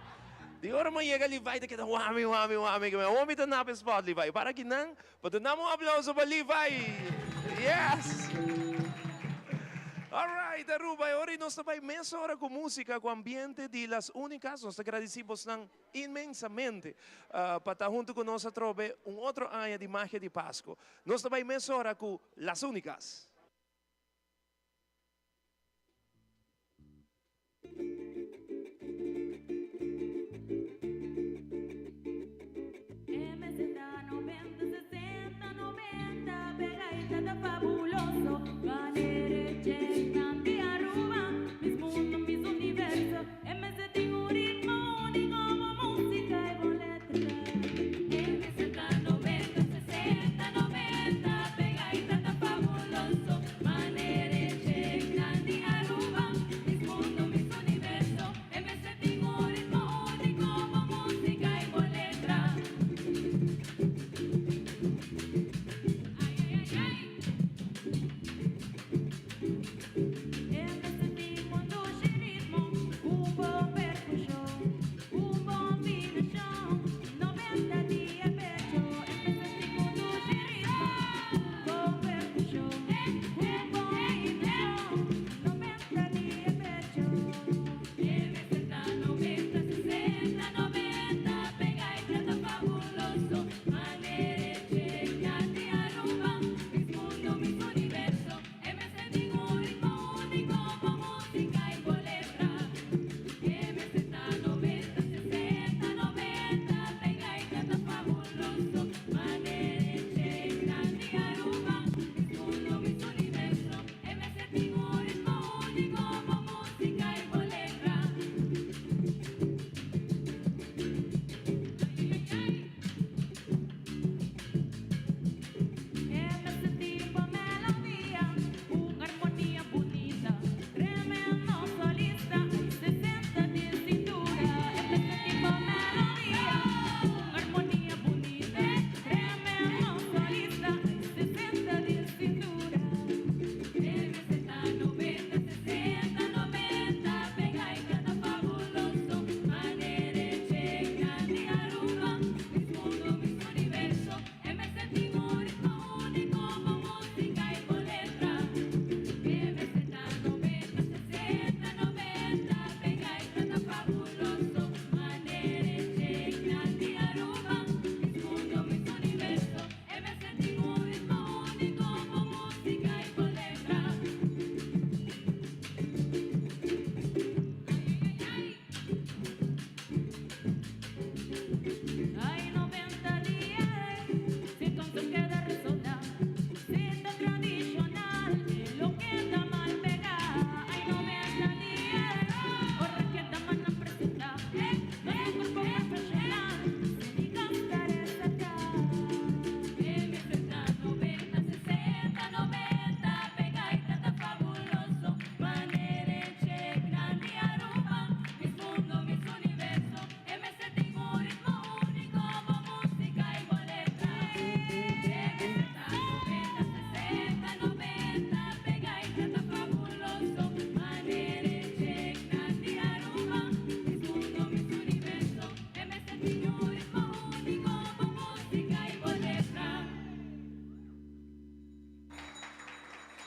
Di ora mi yega Levi ta keda wami wami wami ke mi ta nap e spot Levi para kinan pa duna un aplauso pa Levi. Yes! Alright, Aruba, e ora nos ta bai mesora ku músika, ku ambiente di Las Únicas. Nos ta gradisí bosnan inmensamente pa ta huntu ku nos atrobe un otro aña di Magia di Pasku. Nos ta bai mesora ku Las Únicas.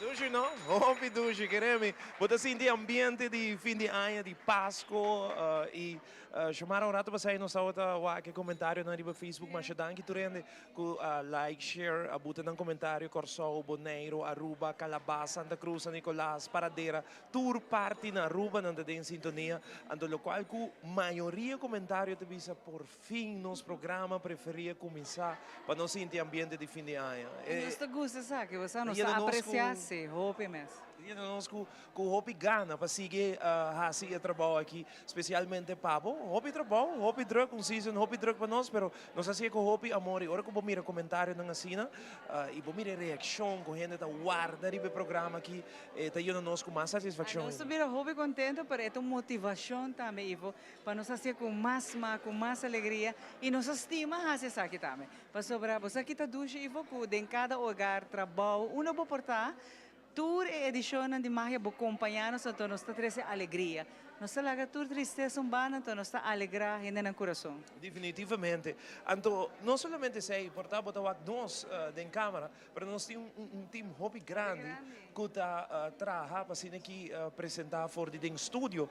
Dushi no? Hopi dushi, keremi. Bo ta sinti ambiente di fin di aña, di Pasco y Xiomara un rato pasá nos tabata wak e comentarionan riba Facebook. Masha danki tur hende cu a like, share, a buta nan comentario. Corsou, Boneiro, Aruba, Calabas, Santa Cruz, San Nicolas, Paradera, tur parti na Aruba nan ta den sintonia. Anto locual cu mayoria comentario ta bisa por fin nos programa preferi a cuminsa pa nos sinti ambiente di fin di aña. Nos ta gusta esaki, bo sa, nos ta aprecia si, hopi mes. Yena nos cu hopi gana pa sigui haci e trabao aki, specialmente pa bo. Hopi trabao, hopi druk, un season hopi druk pa nos, pero nos haci'e cu hopi amor y ora cu bo mira comentarionan asina y bo mira e reaccion cu hende ta warda riba e programa aki, e ta yena nos cu mas satisfaccion. Nos ta bira hopi contento, pero e ta un motivacion tambe, Ivo, Pa nos hacié cu mas smaak, cu mas alegria y nos a stima haci esaki tambe. Pasobra bo sa ki ta dushi Ivo cu den cada hogar, trabao, unda bo por ta, tur e edicionnan di Magia bo compaña nos anto nos ta trece alegria. Nos ta laga tur tristesa un banda, anto nos ta alegrá hende nan kurason. Definitivamente. Anto no solamente esei, por ta bo ta wak nos den camera, pero nos tin un team hopi grandi cu ta traha pa asina aki presenta for di den studio.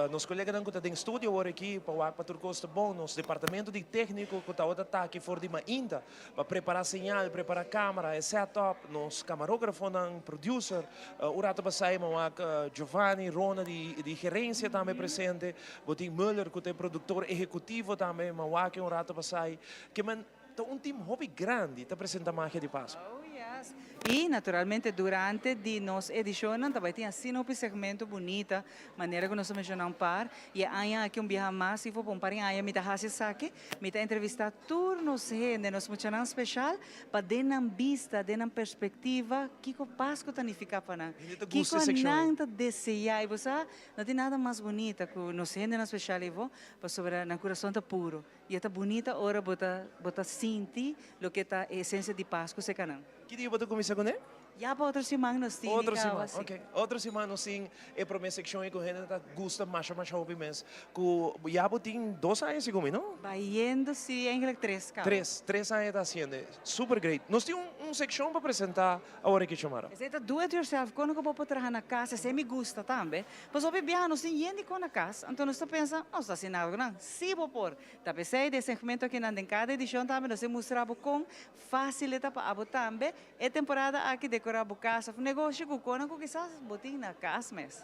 Nos coleganan cu ta den studio awor aki pa wak pa tur cos ta bon, nos departamento di tecnico cu tabata ta aki for di mainta pa prepara señal, prepara camera, e set up, nos camarografonan, producer, un rato pasai mi a wak Giovanni, Rona di gerencia tambe presente, bo tin Muller cu ta e productor ehecutivo tambe, mi a wak e un rato pasai. Ke men ta un team hopi grandi ta presenta Magia di Pascu. Oh yes. Y naturalmente durante di nos edicionnan ta bay tin asina hopi segmento bunita, manera cu nos a menciona un par, y e aña aki un biaha mas, y for pa un par di aña mi ta haci esaki, mi ta entrevista tur nos hende, nos muchanan special, pa den nan bista, den nan perspectiva, kico Pascu ta nifica pa nan, Hende ta gusta kico e seccion nan ei. ta desea, y bo sa, no tin nada mas bunita cu nos hendenan special ei bo, pasobra nan curason ta puro. Y e ta bunita ora bo ta bo ta sinti loke ta e esencia di Pascu seca nan. Ki dia bo ta cuminsa cune? Ya pa otro siman nos tin Otro di siman, caba, si. ok. Otro siman nos tin e prome seccion y cu hende ta gusta masha masha hopi mes. Cu ya bo tin dos aña segun mi, no? Bayendo si, eigenlijk tres caba. Tres, tres aña ta haciendo. Super great. Nos tin un un seccion pa presenta awor aki, Xiomara. Esey ta do it yourself, con cu bo por traha na cas, esey mi gusta tambe. Pasobra hopi biaha nos tin yen di kon na kas, anto nos ta pensa, nos ta hasi nada ku nan. Sí bo por! Ta p'esei den segmento akinan den kada edishon tambe nos e mustra bo kon fásil e ta pa abo tambe e temporada aki dekorá bo kas òf negoshi ku konan ku kisas bo tin na kas mes.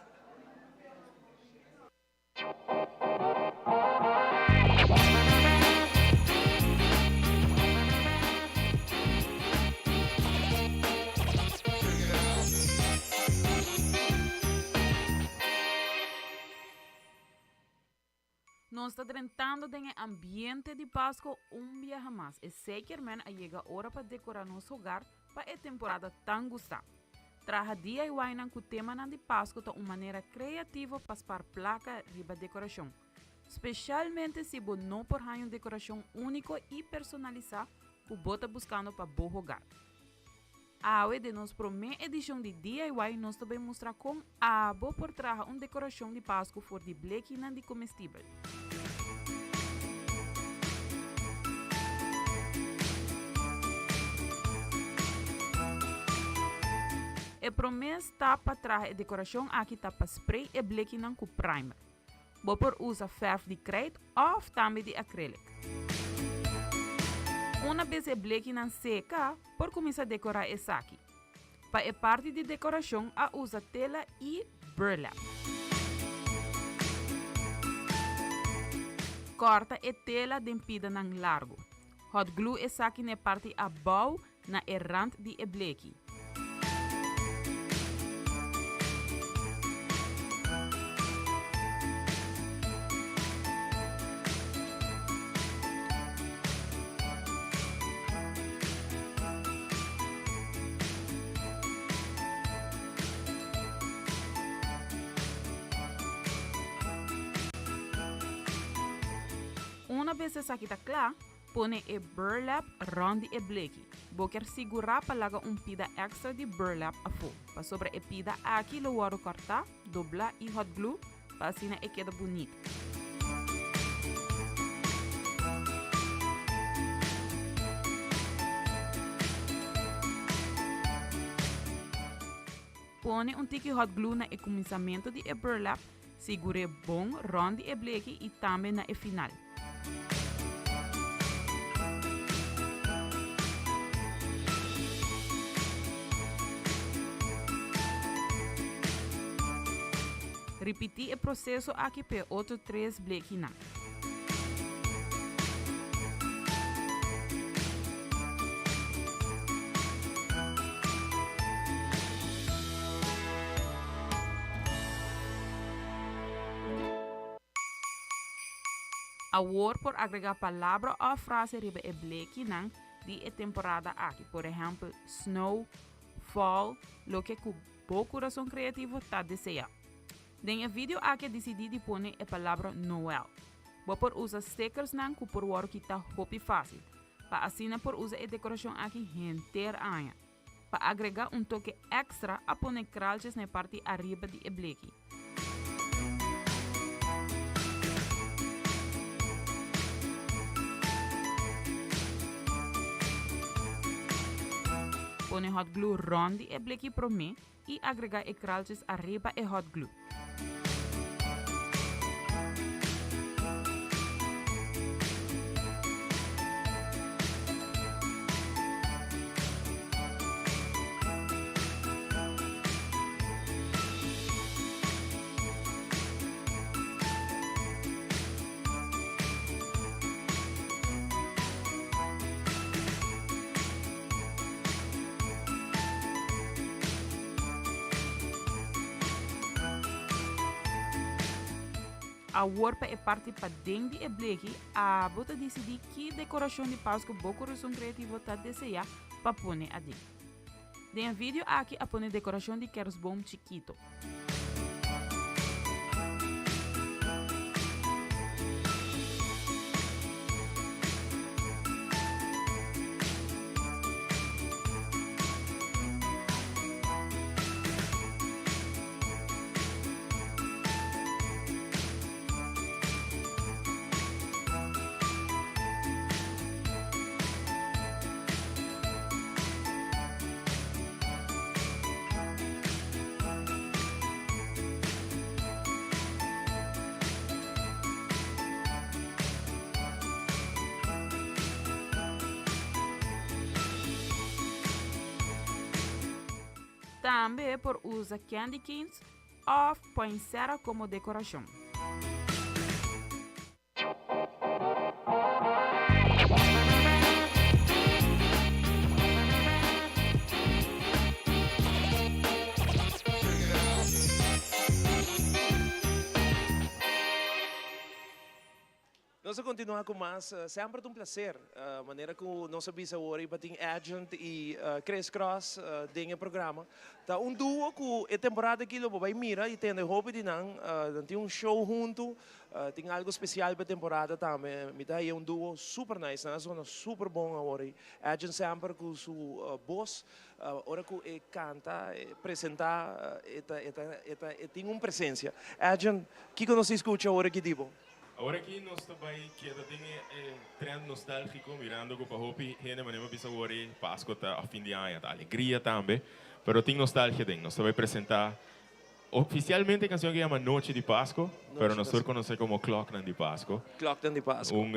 Nos ta drentando den e ambiente di Pasco un biaha mas. Esey kiermen a yega ora pa decora nos hogar pa e temporada tan gusta. Traha DIY-nan cu temanan di Pasco ta un manera creativo pa spar placa riba decoracion. Specialmente si bo no por haña un decoracion unico y personalisa cu bo ta buscando pa bo hogar. Awe den nos prome edicion di DIY nos ta bay mustra con abo por traha un decoracion di Pascu for di blekinan di comestibel. E prome stap pa traha e decoracion aki ta pa spray e blekinan cu primer. Bo por usa ferf di krijt òf tambe di acrylic. Una bes e blekinan seka, por kuminsá dekorá esaki. Pa e parti di dekorashon a usa tela i burlap. Kòrta e tela den pidanan largu. Hot glue esaki na e parti abou na e rand di e bleki. Una bes esaki ta kla, Pone e burlap rond di e bleki. Bo kier sigurá pa laga un pida extra di burlap afó, pasobra e pida aki lo wòrdu kòrtá, doblá i hot glue pa asina e keda bunita. Pone un tiki hot glue na e kuminsamentu di e burlap, sigur'é bon rond di e bleki i tambe na e final. Ripití e proseso aki p'e otro tres blekinan. Awor por agregá palabra òf frase riba e blekinan di e temporada aki, por ehèmpel, snow, fall, loke ku bo kurason kreativo ta deseá. Den e video aki a disidí di pone e palabra Noel. Bo por usa stickersnan ku por wòrdu kitá hopi fásil, pa asina por usa e dekorashon aki henter aña. Pa agregá un toke èkstra a pone kraltjes na e parti ariba di e bleki. Pone hot glue rond di e bleki prome y agrega e kraaltjes ariba e hot glue. Awor pa e parti paden di e bleki, abo ta disidí ki dekorashon di Pasku bo kurason kreativo ta deseá pa pone aden. Den e video aki a pone dekorashon di kersboom chikito. Tambe por usa candy canes òf poinsettia komo dekorashon. Nos a continua cu mas. Semper ta un placer. Manera cu nos a bisa awor y batin Agent y Chris Cross den e programa. Ta un duo cu e temporada aki lo bo bay mira y tende hopi di nan. Nan tin un show hunto. Tin algo special pa e temporada tambe. Mi ta haya un duo super nice. Nan a zona super bon awor y Agent semper cu su bos ora cu e canta, e presenta, e ta, e ta, e ta, e tin un presencia. Agent, kico nos tin scucha awor aki di bo? Awor aki nos ta bai keda den e trend nostalgico mirando cu pa hopi hende manera mi a bisa awor e Pasco ta of fin di aña ta alegria tambe pero tin nostalgia den. Nos ta bai presenta oficialmente e cancion ke yama Nochi di Pasco pero nos tur conoce como Kloknan di Pasco. Kloknan di Pasco. Un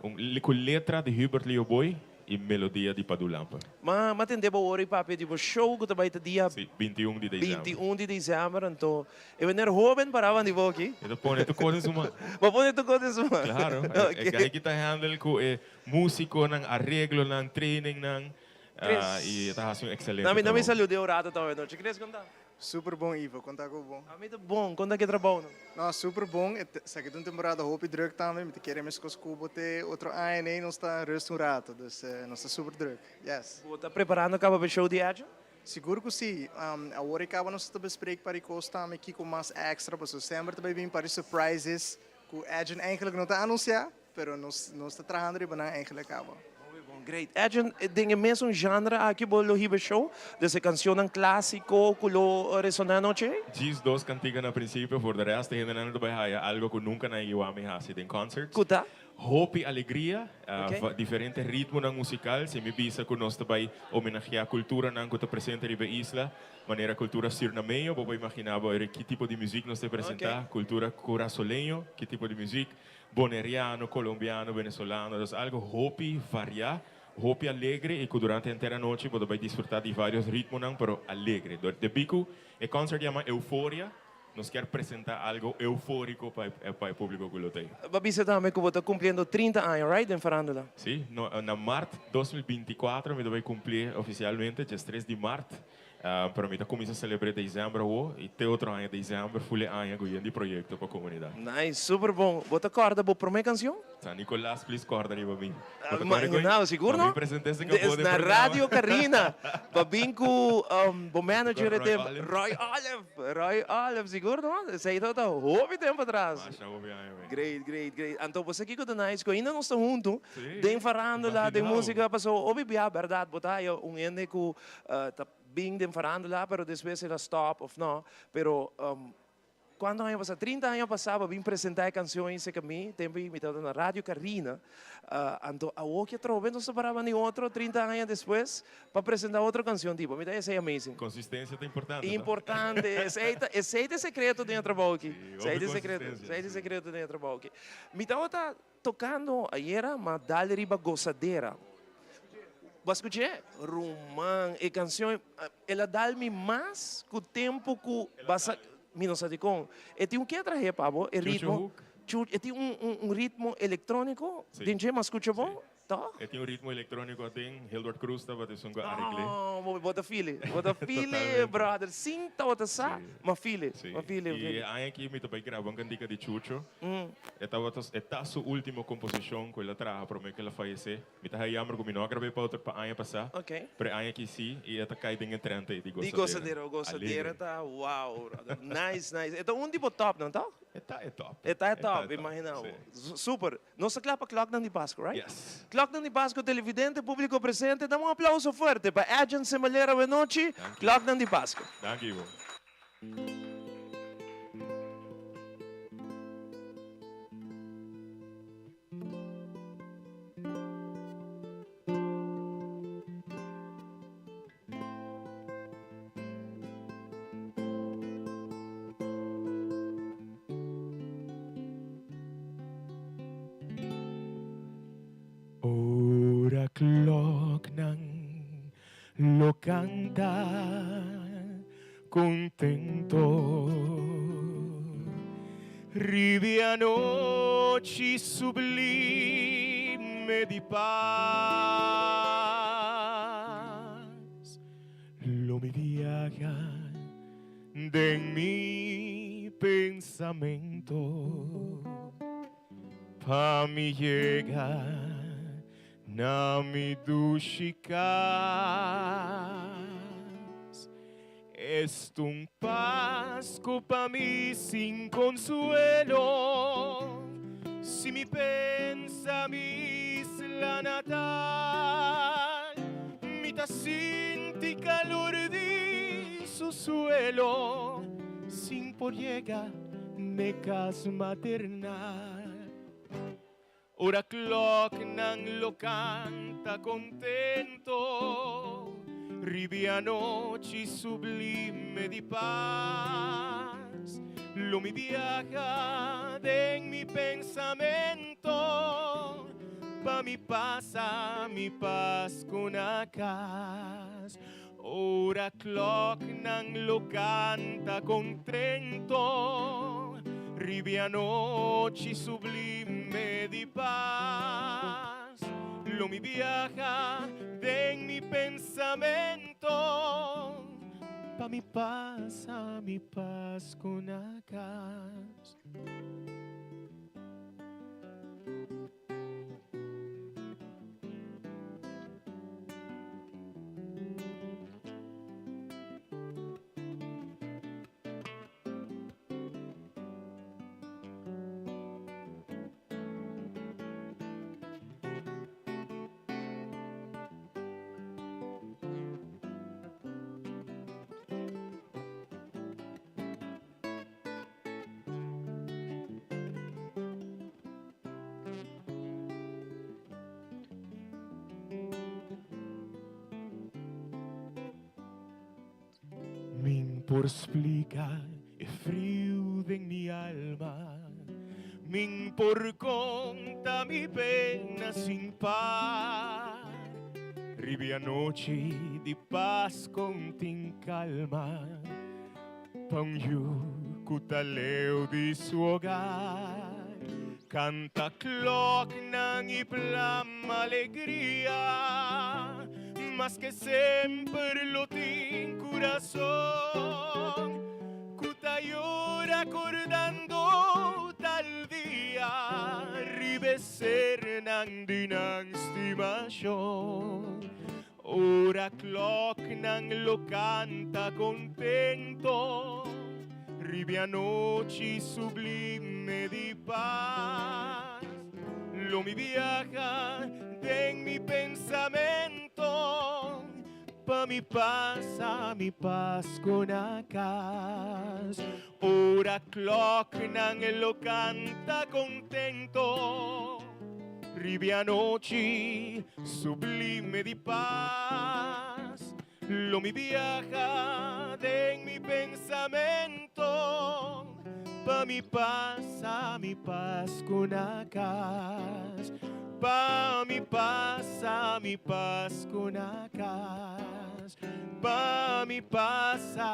un cu letra di Hubert Leo Boy y melodia di Padu Lampe. Ma ma tende bo ora y papia di bo show cu ta bay ta dia. Si, 21 di december. 21 di december, anto e meneer hoben para di bo aki. E ta pone tur cos den su man. Bo pone tur cos den su man. Claro, e guy ki ta handle cu e musiconan, arreglonan, trainingnan, y e ta haci un excelente trabou. Na mi saluda e un rato tambe nochi. Chris, con ta? Super bon Ivo, con ta cu bo? A mi ta bon, con ta cu e trabounan? No, super bon, esaki ta un temporada hopi druk tambe, mi ta kere mescos cu bo te otro aña nei nos ta rust un rato, dus nos ta super druk, yes. Bo ta preparando caba pa e show di Edjo? Sigur cu si, awor e caba nos ta bespreek par e cos tambe kico mas extra, pasobra semper ta bay bin par e surprises cu Edjean eigenlijk no ta anuncia, pero nos nos ta trahando riba nan eigenlijk caba. Hopi bon, great. Edjean, den e mesun genre aki bo lo hiba e show? Dus e cancionnan clasico cu lo resona anochi ei? Djis dos cantica na principio, voor de rest e hendenan lo bay haya algo cu nunca nan a yiwa mi haci den concerts. Cu ta? Hopi alegria, diferente ritmonan musical. Si mi bisa cu nos ta bay homenagea culturanan cu ta presente riba e isla, manera cultura surnameño, bo por imagina bo ki tipo di muziek nos ta presenta, cultura curazoleño, ki tipo di muziek, boneriano, colombiano, venezolano. Dus algo hopi varia, hopi alegre y cu durante henter anochi bo ta bay disfruta di varios ritmonan, pero alegre. Debí cu e concert yama Euforia, Nos kier presenta algo euforico pa e pa e publico cu lo ta ey. Bo a bisa tambe cu bo ta cumpliendo 30 aña, right, den farandula? Si, no, na mart 2024 mi ta bay cumpli oficialmente, diestres di mart. Pero mi ta cuminsa celebre december awo y te otro aña december ful e aña cu yen di proyecto pa comunidad. Nice, super bon. Bo ta corda bo prome cancion? San Nicolas please corda riba mi. Bo ta corda cu No, sigur no. Mi presenta ese cabo den Na programa. Radio Carina. Pa bin cu bo manager Roy e tempo. Olive. Roy Olive. Roy Olive, sigur no? Esey tabata hopi tempo atras. Masha hopi aña wey. Great, great, great. Anto bo sa kico ta nice? Cu ainda nos ta hunto Sí, den farandula, den imaginao. musica. Paso hopi bia, berdad, bo ta haya un hende cu ta bin den farandula pero despues el a stop of no. Pero. Cuanto aña pasa? 30 aña pasa bo a bin presenta e cancion ei cerca mi, tempo ei mi tabata na Radio Carina. Anto awoki atrobe nos ta paraba ni otro 30 aña despues pa presenta otro cancion tipo. Mi ta esei amazing. Consistencia ta importante, no? Importante. Esei ta, esei ta e secreto den e trabou aki. Sí, Esei hopi ta e secreto, consistencia. esei ta e secreto den e trabou aki. Mi tabata tocando ayera, ma dal riba Gozadera. Bo a scuch'e? Ruman, e cancion el a dal mi mas cu tempo cu basa, mi no sa dicon. E tin un ke a trahe pa bo, e ritmo. Chucho Hook. E tin un ritmo electronico Sí. den dje, mi a scucha bo? Sí. Toch? E tin un ritmo electronico aden, Hildward Cruz tabata esun cu a aregl'e. Oh, bo ta feel e, bo ta feel e, Totalmente. brother. Sin tabata sa, Sí. ma feel e, Sí. ma feel e, Y feel e. e aña aki mi ta bay graba un cantica di Chucho. E tabata, e ta su ultimo composicion cu el a traha prome cu el a fayece. Mi ta haya jammer cu mi no a grab'e pa otro pa aña pasa. Ok. Pero e aña aki si, y e ta cay den e trend ey di Di Gozadera. Gozadera, Gozadera Alegre. ta wow, brother. Nice, nice. E ta un di bo topnan, toch? E ta e top. E ta e E ta e top, top, imagina bo. si. Super. Nos ta kla pa kloknan di Pasco, right? Yes. Kloknan di Pasco, televidente, publico presente, dam un aplauso fuerte pa Edjean Semeleer awenochi. Danki. Kloknan di Pasco. Danki, Ivo. Ora kloknan lo kanta contento Riba e anochi sublime di pas Lo mi viaha den mi pensamento Pa mi yega na mi dushi cas. Est un Pascu pa mi sin consuelo Si mi pensa mi isla natal Mi ta sinti calor di su suelo Sin por yega n'e cas maternal Ora kloknan lo kanta kontento Riba e anochi sublime di pas Lo mi biaha den mi pensamento Pa mi pasa mi Pasku na kas Ora kloknan lo kanta kontento Riba e anochi sublime di pas Lo mi biaha den mi pensamento Pa mi pasa mi Pasku na kas. Min por splica e friu den mi alma Min por conta mi pena sin par Riba e anochi di Pasco n'tin calma Pa un yu ku ta leu di su hogar Kanta kloknan i plama alegria Maske semper lo tin kurason Ku ta yora kordando tal dia Riba e sernan di nan stimashon Ora kloknan lo kanta kontento Riba e anochi sublime di pas Lo mi biaha den mi pensamento. Pa mi pasa mi Pasco na cas. Ora kloknan lo canta contento Riba e anochi sublime di pas. Lo mi biaha den mi pensamento Pa mi pasa mi Pasco na cas. Pa mi pasa mi Pasco na cas. Pa mi pasa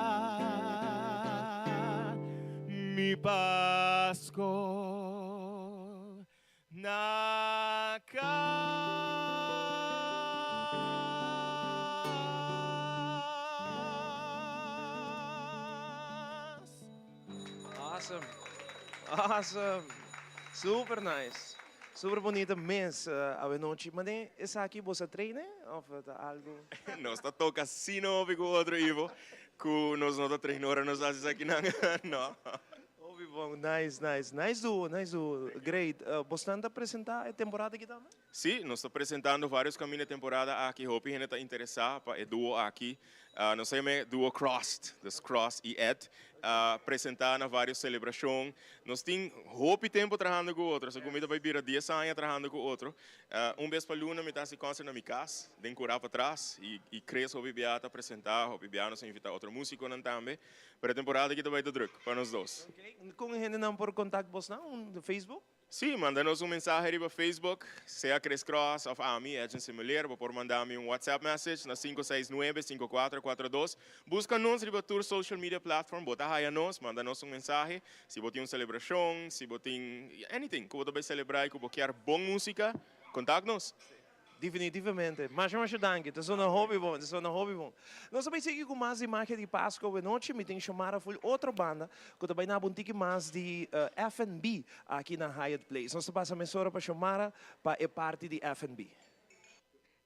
mi Pasco na cas. Awesome. Awesome. Super nice. Super bunita mes awe nochi. Mane esaki bo sa traine of ta algo? Nos ta toca asina hopi cu otro Ivo cu nos no ta train ora nos haci esakinan. No. Hopi bon. Nice, nice. Nice duo, nice duo. Great. Bosnan ta presenta e temporada aki tambe? Sí, nos ta presentando varios caminda e temporada aki. Hopi hende ta interesa pa e duo aki. Nos ta yama e duo Crossed, dus Cross y Ed, a presenta na varios celebracion. Nos tin hopi tempo trahando cu otro, segun mi ta bay bira dies aña trahando cu otro. Un bes pa luna mi ta haci concert na mi cas, den cura patras, y Chris hopi bia ta presenta, hopi bia nos a invita otro musiconan tambe. Pero e temporada aki ta bay ta druk pa nos dos. Con hendenan por contact bosnan? Facebook? Sí, manda nos un mensahe riba Facebook, sea Chris Cross of ami, Edjean Semeleer. Bo por manda mi un WhatsApp message na 569 5442. Buska nos riba tur social media platform, bo ta haya nos, manda nos un mensahe. Si bo tin un celebracion, si bo tin anything cu bo ta bay celebra y cu bo kier bon musica, contact nos. Definitivamente. Masha masha danki. Ta sona hopi bon, ta sona hopi bon. Nos ta bai sigui ku mas di Magia di Pasco awenochi. Mi tin Xiomara full otro banda ku ta bai naba un tiki mas di F&B aki na Hyatt Place. Nos ta pasa mesora pa Xiomara pa e parti di F&B.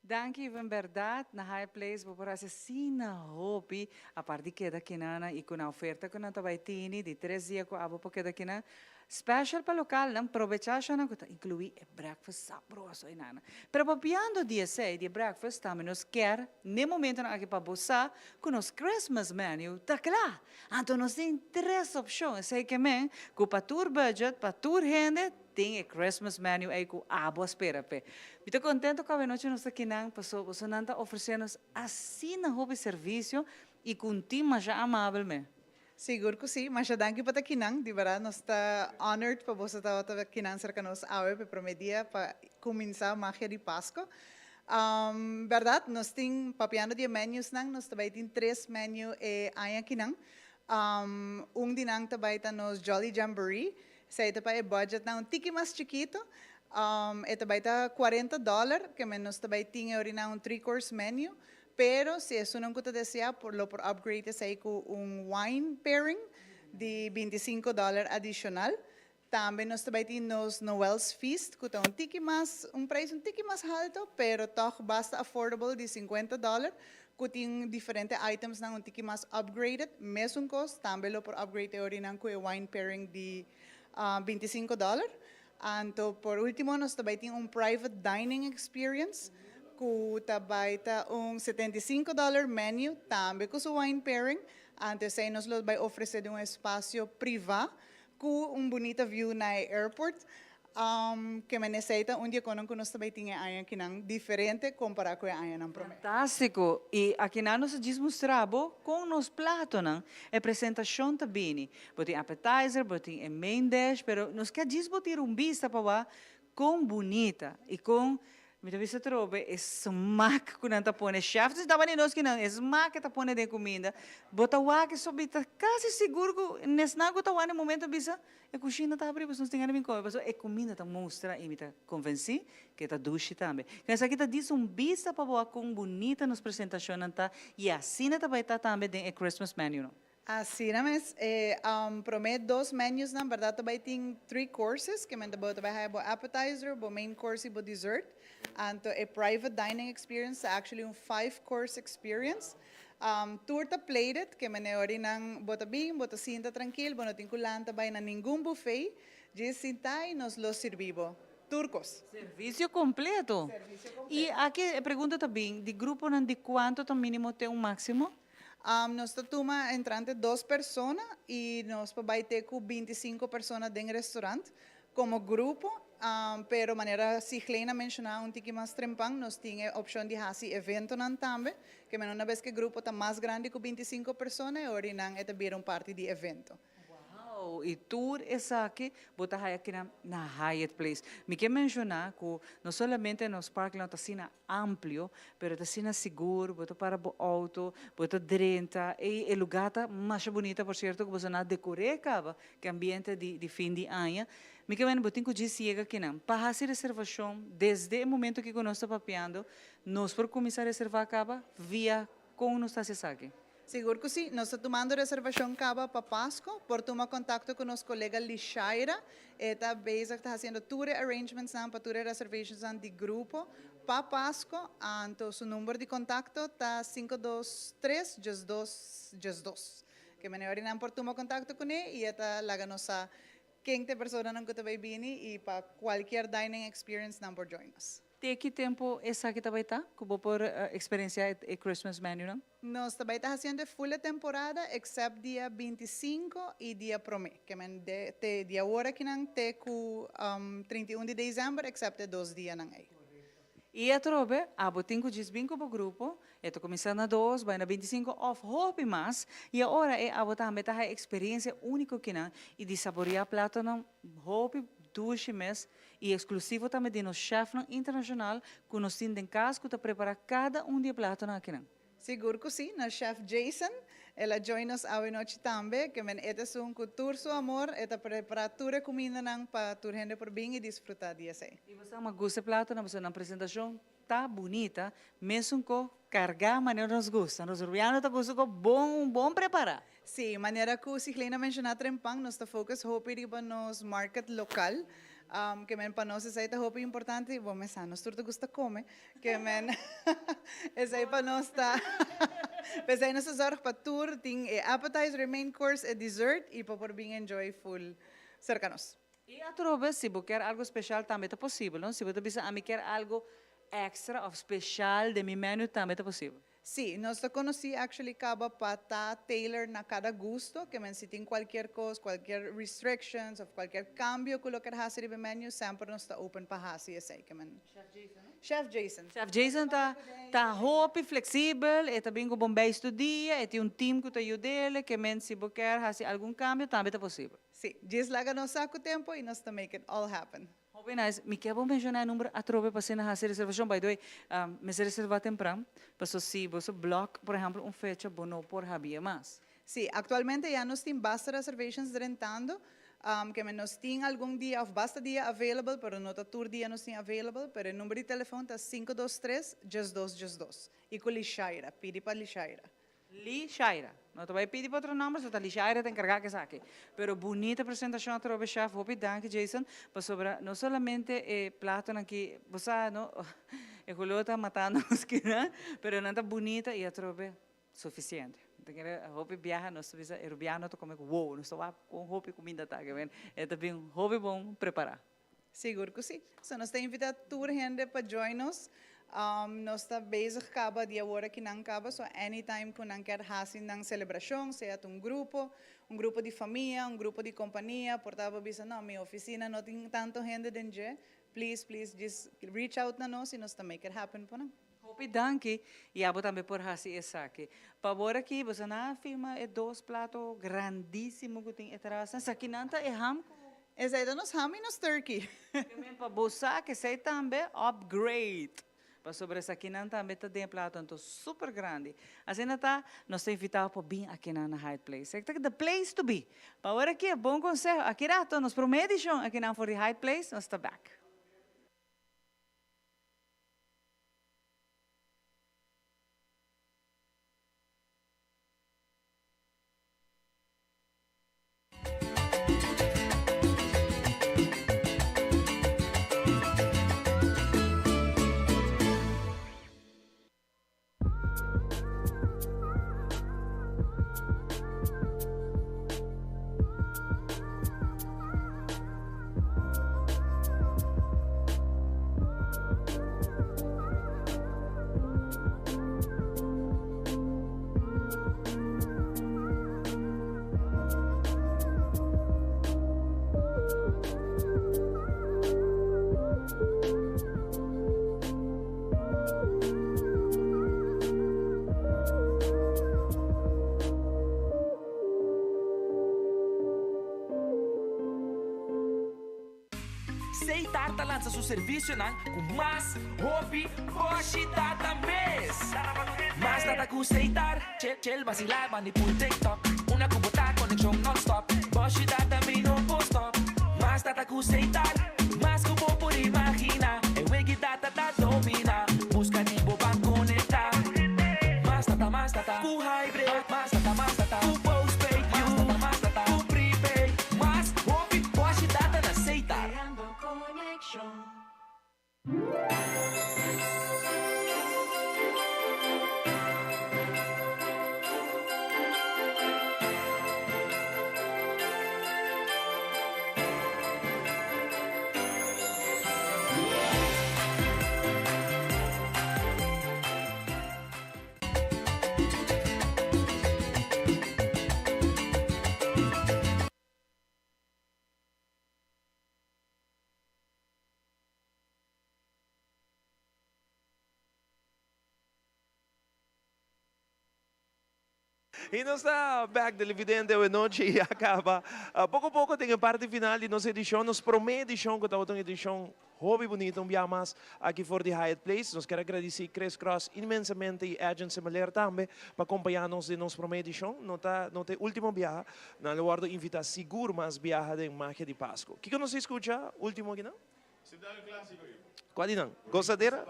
Danki Ivan berdad na Hyatt Place bo por haci asina hopi apart di keda kinana y cu nan oferta cu nan ta bay tini di tres dia cu abo por keda kinan Special pa localnan, probecha ashanan cu ta inclui e breakfast sabroso enanan. Pero papiando di esey, di e breakfast, tambe nos kier n'e momentonan aki pa bo sa cu nos Christmas menu ta cla. Anto nos tin tres opcion, esey ke men cu pa tur budget, pa tur hende, tin e Christmas menu ey cu abo a spera p'e. Mi ta contento cu awenochi nos ta kinan paso bosonan ta ofrece nos asina hopi servicio y cu un team masha amabel me. Sigur ku si. Masha danki pa ta kinan. Di bèrdat nos ta honored pa boso tabata kinan serka nos awe pa e promé dia pa kuminsá Magia di Pasko. Bèrdat nos tin, papiando di e menusnan, nos ta bai tin tres menu e aña kinan. Un di nan ta bai ta nos Jolly Jamboree. Esei ta pa e budgetnan un tiki mas chikitu. E ta bai ta kuarenta dòler, ke men nos ta bai tin e orinan un three course menu. Pero si esunnan ku ta deseá por lo por upgrade esei ku un wine pairing di 25 dòler adishonal. Tambe nos ta bai tin nos Noel's Feast ku ta un tiki mas, un preis un tiki mas halto, pero tòg basta affordable di 50 dòler ku tin diferente itemsnan un tiki mas upgraded. Mesun kos, tambe lo por upgrade e orinan ku e wine pairing di 25 dòler. Anto por ultimo nos ta bai tin un private dining experience ku ta bai ta un 75 dollar menu tambe ku su wine pairing. Anto esei nos lo bai ofrece den un espacio priva ku un bunita view na e airport. Ke men esei ta un di e konan ku nos ta bai tin e aña akinan diferente kompara ku e añanan prome. Fantástiko! I akinan nos a djis mustra bo kon nos platonan, e presentashon ta bini. Bo tin appetizer, bo tin e main dish, pero nos ke a djis bo tira un bista pa wak kon bunita i kon, mi ta bisa atrobe, e smak ku nan ta pone. Chef ta tabata di nos kinan, e smak ke ta pone den kuminda, bo ta wak esò bi ta kasi sigur ku nesnan ku ta wak na e momento a bisa, e kushina ta abri pasobra nos tin gana bin kome, pasobra e kuminda ta mustra i mi ta konvensí ke ta dushi tambe. Esaki ta djis un bista pa bo wak kon bunita nos presentashonnan ta i asina ta bai ta tambe den e Christmas menu no. Asina mes, e prome dos menusnan berdad ta bay tin three courses, ke men ta bo ta bay haya bo appetizer, bo main course y bo dessert. Anto e private dining experience ta actually un five course experience. Tur ta plated, ke men e ora bo ta bin, bo ta sinta trankil, bo no tin ku lanta bay na ningun buffet, djis sinta y nos lo sirbi bo. Tur kos. Servisio kompleto. I aki e pregunta ta bin, di gruponan di kuantu ta mínimo te un máksimo? Nos ta tuma entrante dos persona i nos por bai te ku 25 persona den restaurant komo grupo, pero manera Sigleen a menshoná un tiki mas trempan, nos tin e opshon di hasi eventonan tambe, ke men una bes ku e grupo ta mas grandi ku 25 persona e ora nan e ta bira un parti di evento. Wow! I tur esaki bo ta haya kinan na Hyatt Place. Mi ke menshoná ku no solamente nos parking lot ta asina amplio, pero ta asina sigur, bo ta para bo outo, bo ta drenta, ei e lugá ta masha bunita, por sierto ku boso nan a dekor'é kaba ku e ambiente di di fin di aña. Mi ke mende bo tin ku djis yega kinan pa hasi reservashon desde e momento ki ku nos ta papiando, nos por kuminsá reservá kaba via kon nos ta hasi esaki? Sigur cu si. Nos ta tumando reservacion caba pa Pasco. Por tuma contacto cu nos colega Lishaira. E ta bezig ta haciendo tur e arrangementsnan pa tur e reservationsnan di grupo pa Pasco. Anto su number di contacto ta 523 12 12. Ke manera ori nan por tuma contacto cune y e ta laga nos sa ken ta e personanan cu ta bay bini y pa cualkier dining experience nan por join nos. Te ki tempo esaki ta bay ta cu bo por experiencia e Christmas menu nan? Nos ta bay ta haciendo e full e temporada except dia 25 y dia prome. Ke men de te di awor akinan te cu 31 di december except e dos dianan ey. Y atrobe abo tin cu djis bin cu bo grupo, e ta cuminsa na dos bay na 25 of hopi mas y ahora e abo tambe ta haya experiencia unico kinan y di saborea platonan hopi dushi mes y exclusivo tambe di nos chefnan internacional cu nos tin den cas cu ta prepara cada un di e platonan akinan. Sigur cu si, nos chef Jason, el a join nos awe nochi tambe, ke men e ta esun cu tur su amor e ta prepara tur e cumindanan pa tur hende por bin y disfruta di esey. Y bo sa ma gusta e platonan pasobra nan presentacion ta bunita, mesun co carga manera nos gusta, nos Rubiano ta gusta co bon bon prepara. Sí, manera cu Siglena a menciona trempan, nos ta focus hopi riba nos market local, ke men pa nos esey ta hopi importante, bo mes sa nos tur ta gusta come, ke men esey pa nos ta, p'esey nos ta zorg pa tur tin e appetizer, e main course, e dessert y pa por bin enjoy full cerca nos. Y atrobe si bo kier algo special tambe ta posibel, no? Si bo ta bisa ami kier algo extra of special den mi menu tambe ta posibel. Sí, nos ta conocí actually caba pa ta tailor na cada gusto, ke men si tin cualkier cos, cualkier restrictions of cualkier cambio cu lo kier haci riba e menu, semper nos ta open pa haci esey, ke men. Chef Jason, no? Chef Jason. Chef Jason ta ta hopi flexibel, e ta bin cu bon bij studia, e tin un team cu ta yud'ele, ke men si bo kier haci algun cambio tambe ta posibel. Sí, djis laga nos sa cu tempo y nos ta make it all happen. Hopi nice. Mi ke bo menciona e number atrobe pa asina haci reservacion. By the way, mester reserva tempran, paso si boso block por ehempel un fecha bo no por habia mas. Sí, actualmente ya nos tin basta reservations drentando, ke men nos tin algun dia of basta dia available, pero no ta tur dia nos tin available, pero e number di telefon ta 523 12 12 y cu Lishaira, pidi pa Lishaira. Li Shaira. No ta bai pidi pa otro nomber, so ta Li Shaira ta encarga cu esaki. Pero bunita presentacion atrobe chef, hopi danki Jason, pasobra no solamente e platonan ki bo sa no, e color ta matando nos kinan, pero nan ta bunita y atrobe suficiente. Mi ta kere hopi biaha nos ta bisa e rubiano ta come cu wow, nos ta wak con hopi cuminda ta aki, e ta bin hopi bon prepara. Sigur cu si. So nos ta invita tur hende pa join nos. Nos ta bezig caba di awor aki nan caba, so anytime cu nan kier haci nan celebracion, sea ta un grupo, un grupo di famia, un grupo di compania, por ta bo bisa no, mi oficina no tin tanto hende den dje, please, please just reach out na nos y nos ta make it happen pa nan. Hopi danki y abo tambe por haci esaki. Pa awor aki boso nan a firma e dos plato grandisimo cu tin e terasa. Esaki nan ta e ham cu. Esey ta nos ham y nos turkey. Kimen pa bo sa cu esey tambe upgrade. Pasobra esaki nan tambe ta den e plato anto super grandi. Asina ta nos ta invita bo pa bin aki nan na Hyatt Place. Esaki ta the place to be. Pa awor aki e bon conseho. Aki rato nos prome edicion aki nan for di Hyatt Place nos ta back. ta lansa su servisionan ku mas hopi boshi data mes. Mas data ku Setar, chill chill basila bandi pul TikTok. Una ku bo ta konekshon non-stop, boshi data mi no por stop. Mas data ku Setar, mas ku bo por imagina. E wegi data ta domina, buska di bo ban konektá. Mas data, mas data ku Hybrid, mas data, mas data ku postpaid, mas data, mas data ku prepaid. Mas hopi boshi data na Setar. Creando conexion. Y nos ta back televidente awe nochi y a caba poco poco den e parti final di nos edicion, nos prome edicion cu tabata un edicion hopi bunita un bia mas aki for di Hyatt Place. Nos kier a gradici Chris Cross inmensamente y Edjean Semeleer tambe pa compaña nos den nos prome edicion. No ta no ta e ultimo biaha, nan lo wordo invita sigur mas biaha den Magia di Pasco. Kico nos a scucha ultimo akinan? Kua di nan? Gozadera?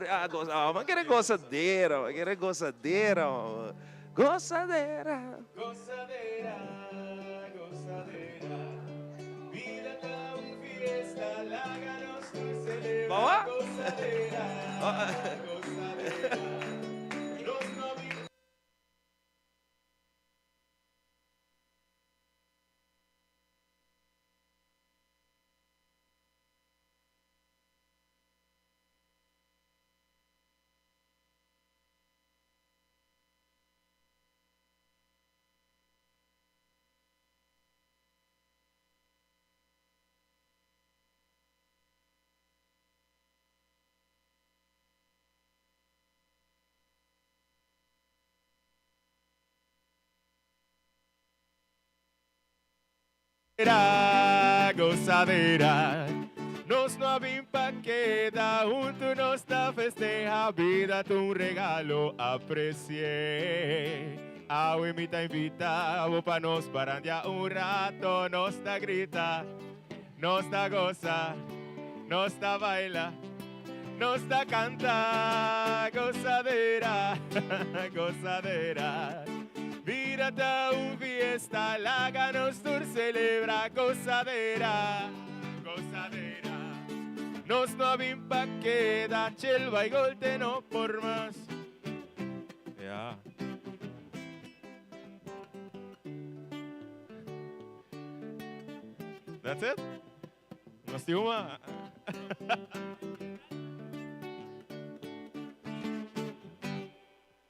Ah, goza, ah, man kere gozadera, man kere gozadera. Gozadera. Gozadera, gozadera. Bida ta un fiesta, laga nos tur celebra. Bawa? Gozadera, gozadera. Nos no bin. Gozadera, nos no a bin pa keda, huntu nos ta festeha, bida ta un regalo, apreci'e. Awe mi ta invita bo pa nos barandia un rato, nos ta grita, nos ta goza, nos ta baila, nos ta canta. Gozadera, gozadera, bida ta un fiesta, laga nos tur celebra. Gozadera, gozadera, nos no a bin pa keda, chel bai golte no por mas. Ya. That's it? Nos tin uma.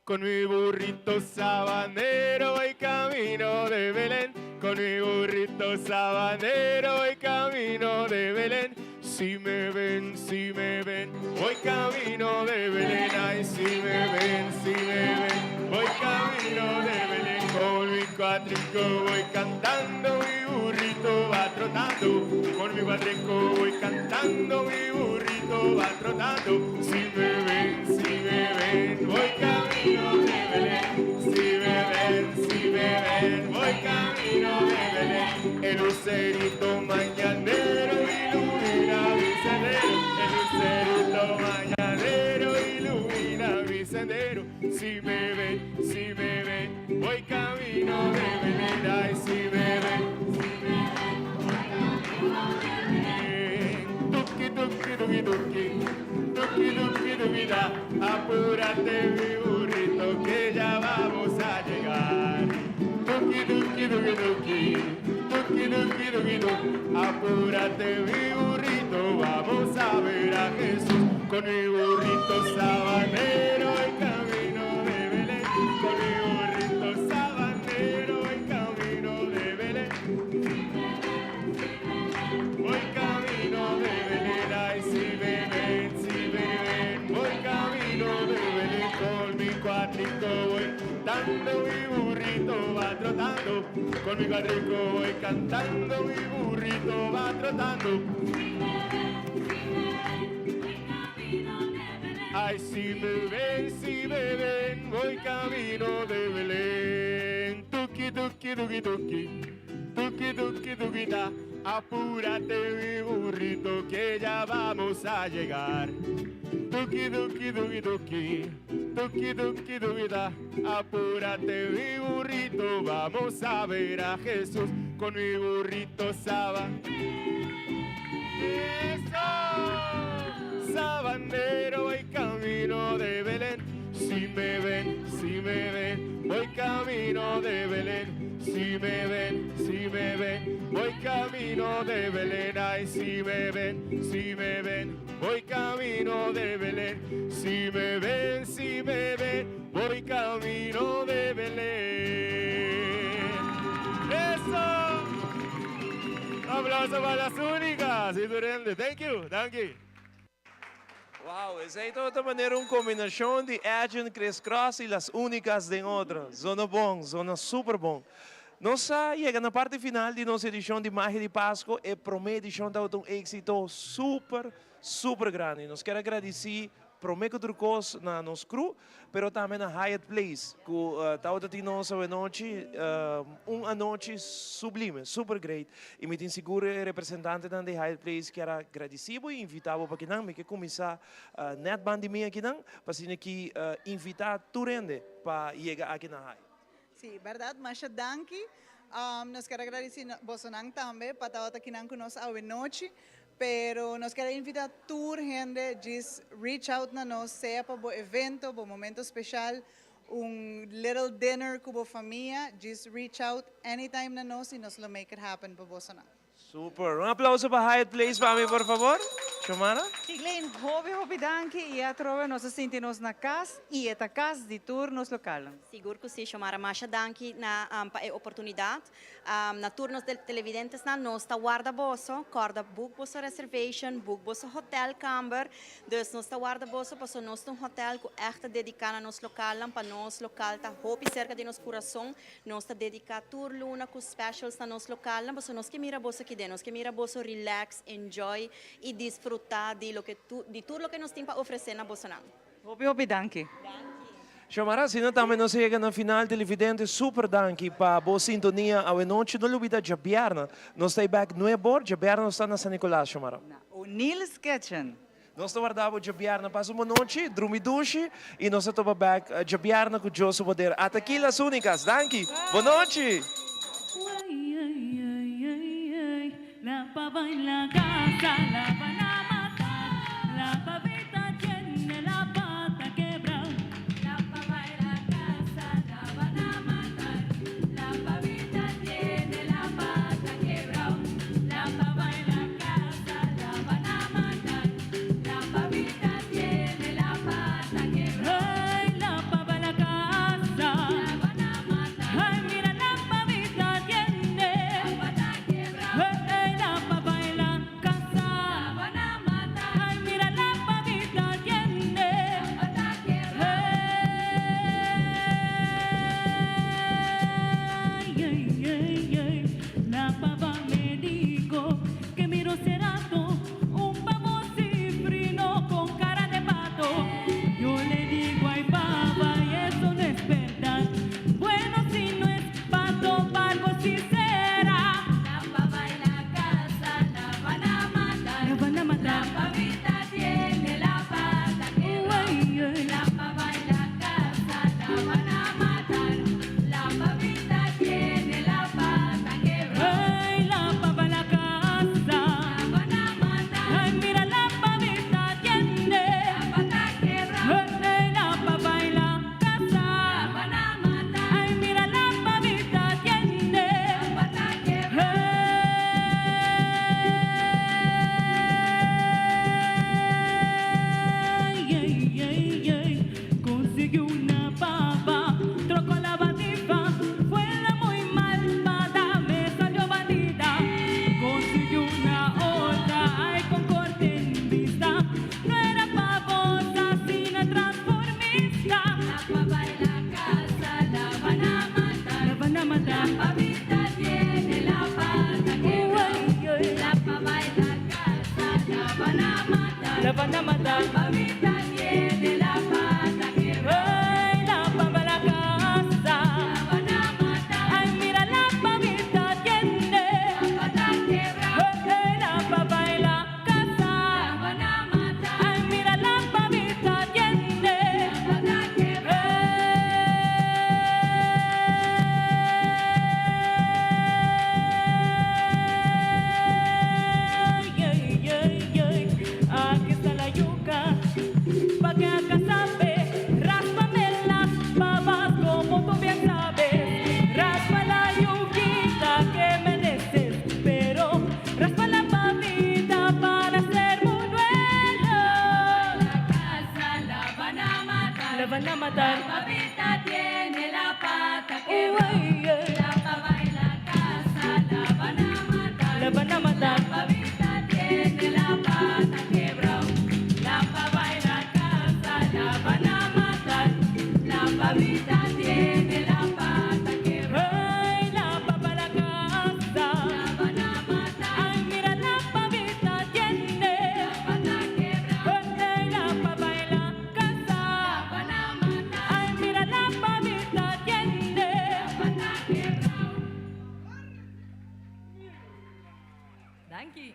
Con mi burrito sabanero voy camino de Belén. Con mi burrito sabanero voy camino de Belén. Si me ven, si me ven, voy camino de Belén. Ay, si me ven, si me ven, voy camino de Belén. Con mi cuatrico voy cantando, mi burrito va trotando. Con mi cuatrico voy cantando, mi burrito va trotando. Si me ven, si me ven, voy camino de Belén. Si me ven, si me ven, voy camino de Belén. El lucerito mañanero ilumina mi sendero. El lucerito mañanero ilumina mi sendero. Si me ven, si me ven, voy camino de Belén. Ay, si me ven, si me ven, voy camino de Belén. Tuki, tuki, tuki, tuki, tuki, tuki, tuki, da. Apúrate, mi burrito, que ya vamos a llegar. Tuki, tuki, tuki, tuki, tuki, tuki, tuki, tuki. Apúrate, mi burrito, vamos a ver a Jesús. Con mi burrito sabanero voy camino de Belén. Con mi burrito sabanero voy camino de Belén. Voy camino de Belén, ay, si me ven, si me ven. Voy camino de Belén con mi cuatrico voy cantando, mi burrito va trotando. Con mi cuatrico voy cantando, mi burrito va trotando. Ay, si me ven, si me ven, voy camino de Belén. Tuki, tuki, tuki, tuki, tuki, tuki, tuki, ta. Apúrate, mi burrito, que ya vamos a llegar. Tuki, tuki, tuki, tuki, tuki, tuki, tuki, ta. Apúrate, mi burrito, vamos a ver a Jesús con mi burrito saba. ¡Eso! Sabanero, voy camino de Belén. Si me ven, si me ven, voy camino de Belén. Si me ven, si me ven, voy camino de Belén. Ay, si me ven, si me ven, voy camino de Belén. Si me ven, si me ven, voy camino de Belén. ¡Eso! Aplauso pa Las Únicas. Y Durende. Thank you, thank you. Wow, esey ta otro manera un combinacion di Edjean, Chris Cross y Las Únicas den otro. Zona bon, zona super bon. Nos a yega na parti final di nos edicion di Magia di Pasco. E prome edicion tabata un exito super, super grandi. Nos kier a gradici prome cu tur cos na nos crew, pero tambe na Hyatt Place cu tabata tin nos awenochi un anochi sublime, super great. Y mi tin sigur e representantenan di Hyatt Place kier a gradici bo y invita bo pa kinan. Mi ke cuminsa net ban di mi akinan pa asina ki invita tur hende pa yega aki na Hyatt. Si, berdad. Masha danki. Nos kier a gradici bosonan tambe pa tabata kinan cu nos awenochi. Pero nos kier a invita tur hende djis reach out na nos, sea pa bo evento, bo momento special, un little dinner cu bo famia, djis reach out anytime na nos y nos lo make it happen pa bosonan. Super! Un aplauso pa Hyatt Place pa mi por favor. Xiomara? Glenn, hopi hopi danki y atrobe nos a sinti nos na cas y e ta cas di tur nos localnan. Sigur cu si, Xiomara. Masha danki na pa e oportunidad. Na tur nos televidentesnan nos ta warda boso, corda book boso reservation, book boso hotelkamber. Dus nos ta warda boso paso nos ta un hotel cu echt ta dedica na nos localnan, pa nos local ta hopi cerca di nos curason. Nos ta dedica tur luna cu specials na nos localnan paso nos ke mira boso aki den, nos ke mira boso relax, enjoy y disfruta di loke di tur loke nos tin pa ofrece na bosonan. Hopi hopi danki. Xiomara, asina tambe nos a yega na final televidente, super danki pa bo sintonia awe nochi, no lubida djabièrnè nos ta e bek nuebor, djabièrnè nos ta na San Nicolas, Xiomara. Na O'Neill's Kitchen. Nos ta warda bo djabièrnè, pasa un bon nochi, drumi dushi y nos ta topa bek djabièrnè cu Dios su poder. Ata aki Las Unicas, danki, bon nochi! La pava en la casa, la van a matar. La van a matar. La pavita tiene la pata quebrao. La pava en la casa, la van a matar. La pavita tiene la pata quebrao. Ay, la pava en la casa. La van a matar. Ay, mira la pavita tiene. La pata quebrao. Ay, la pava en la casa. La van a matar. Ay, mira la pavita tiene. La pata quebrao. Danki.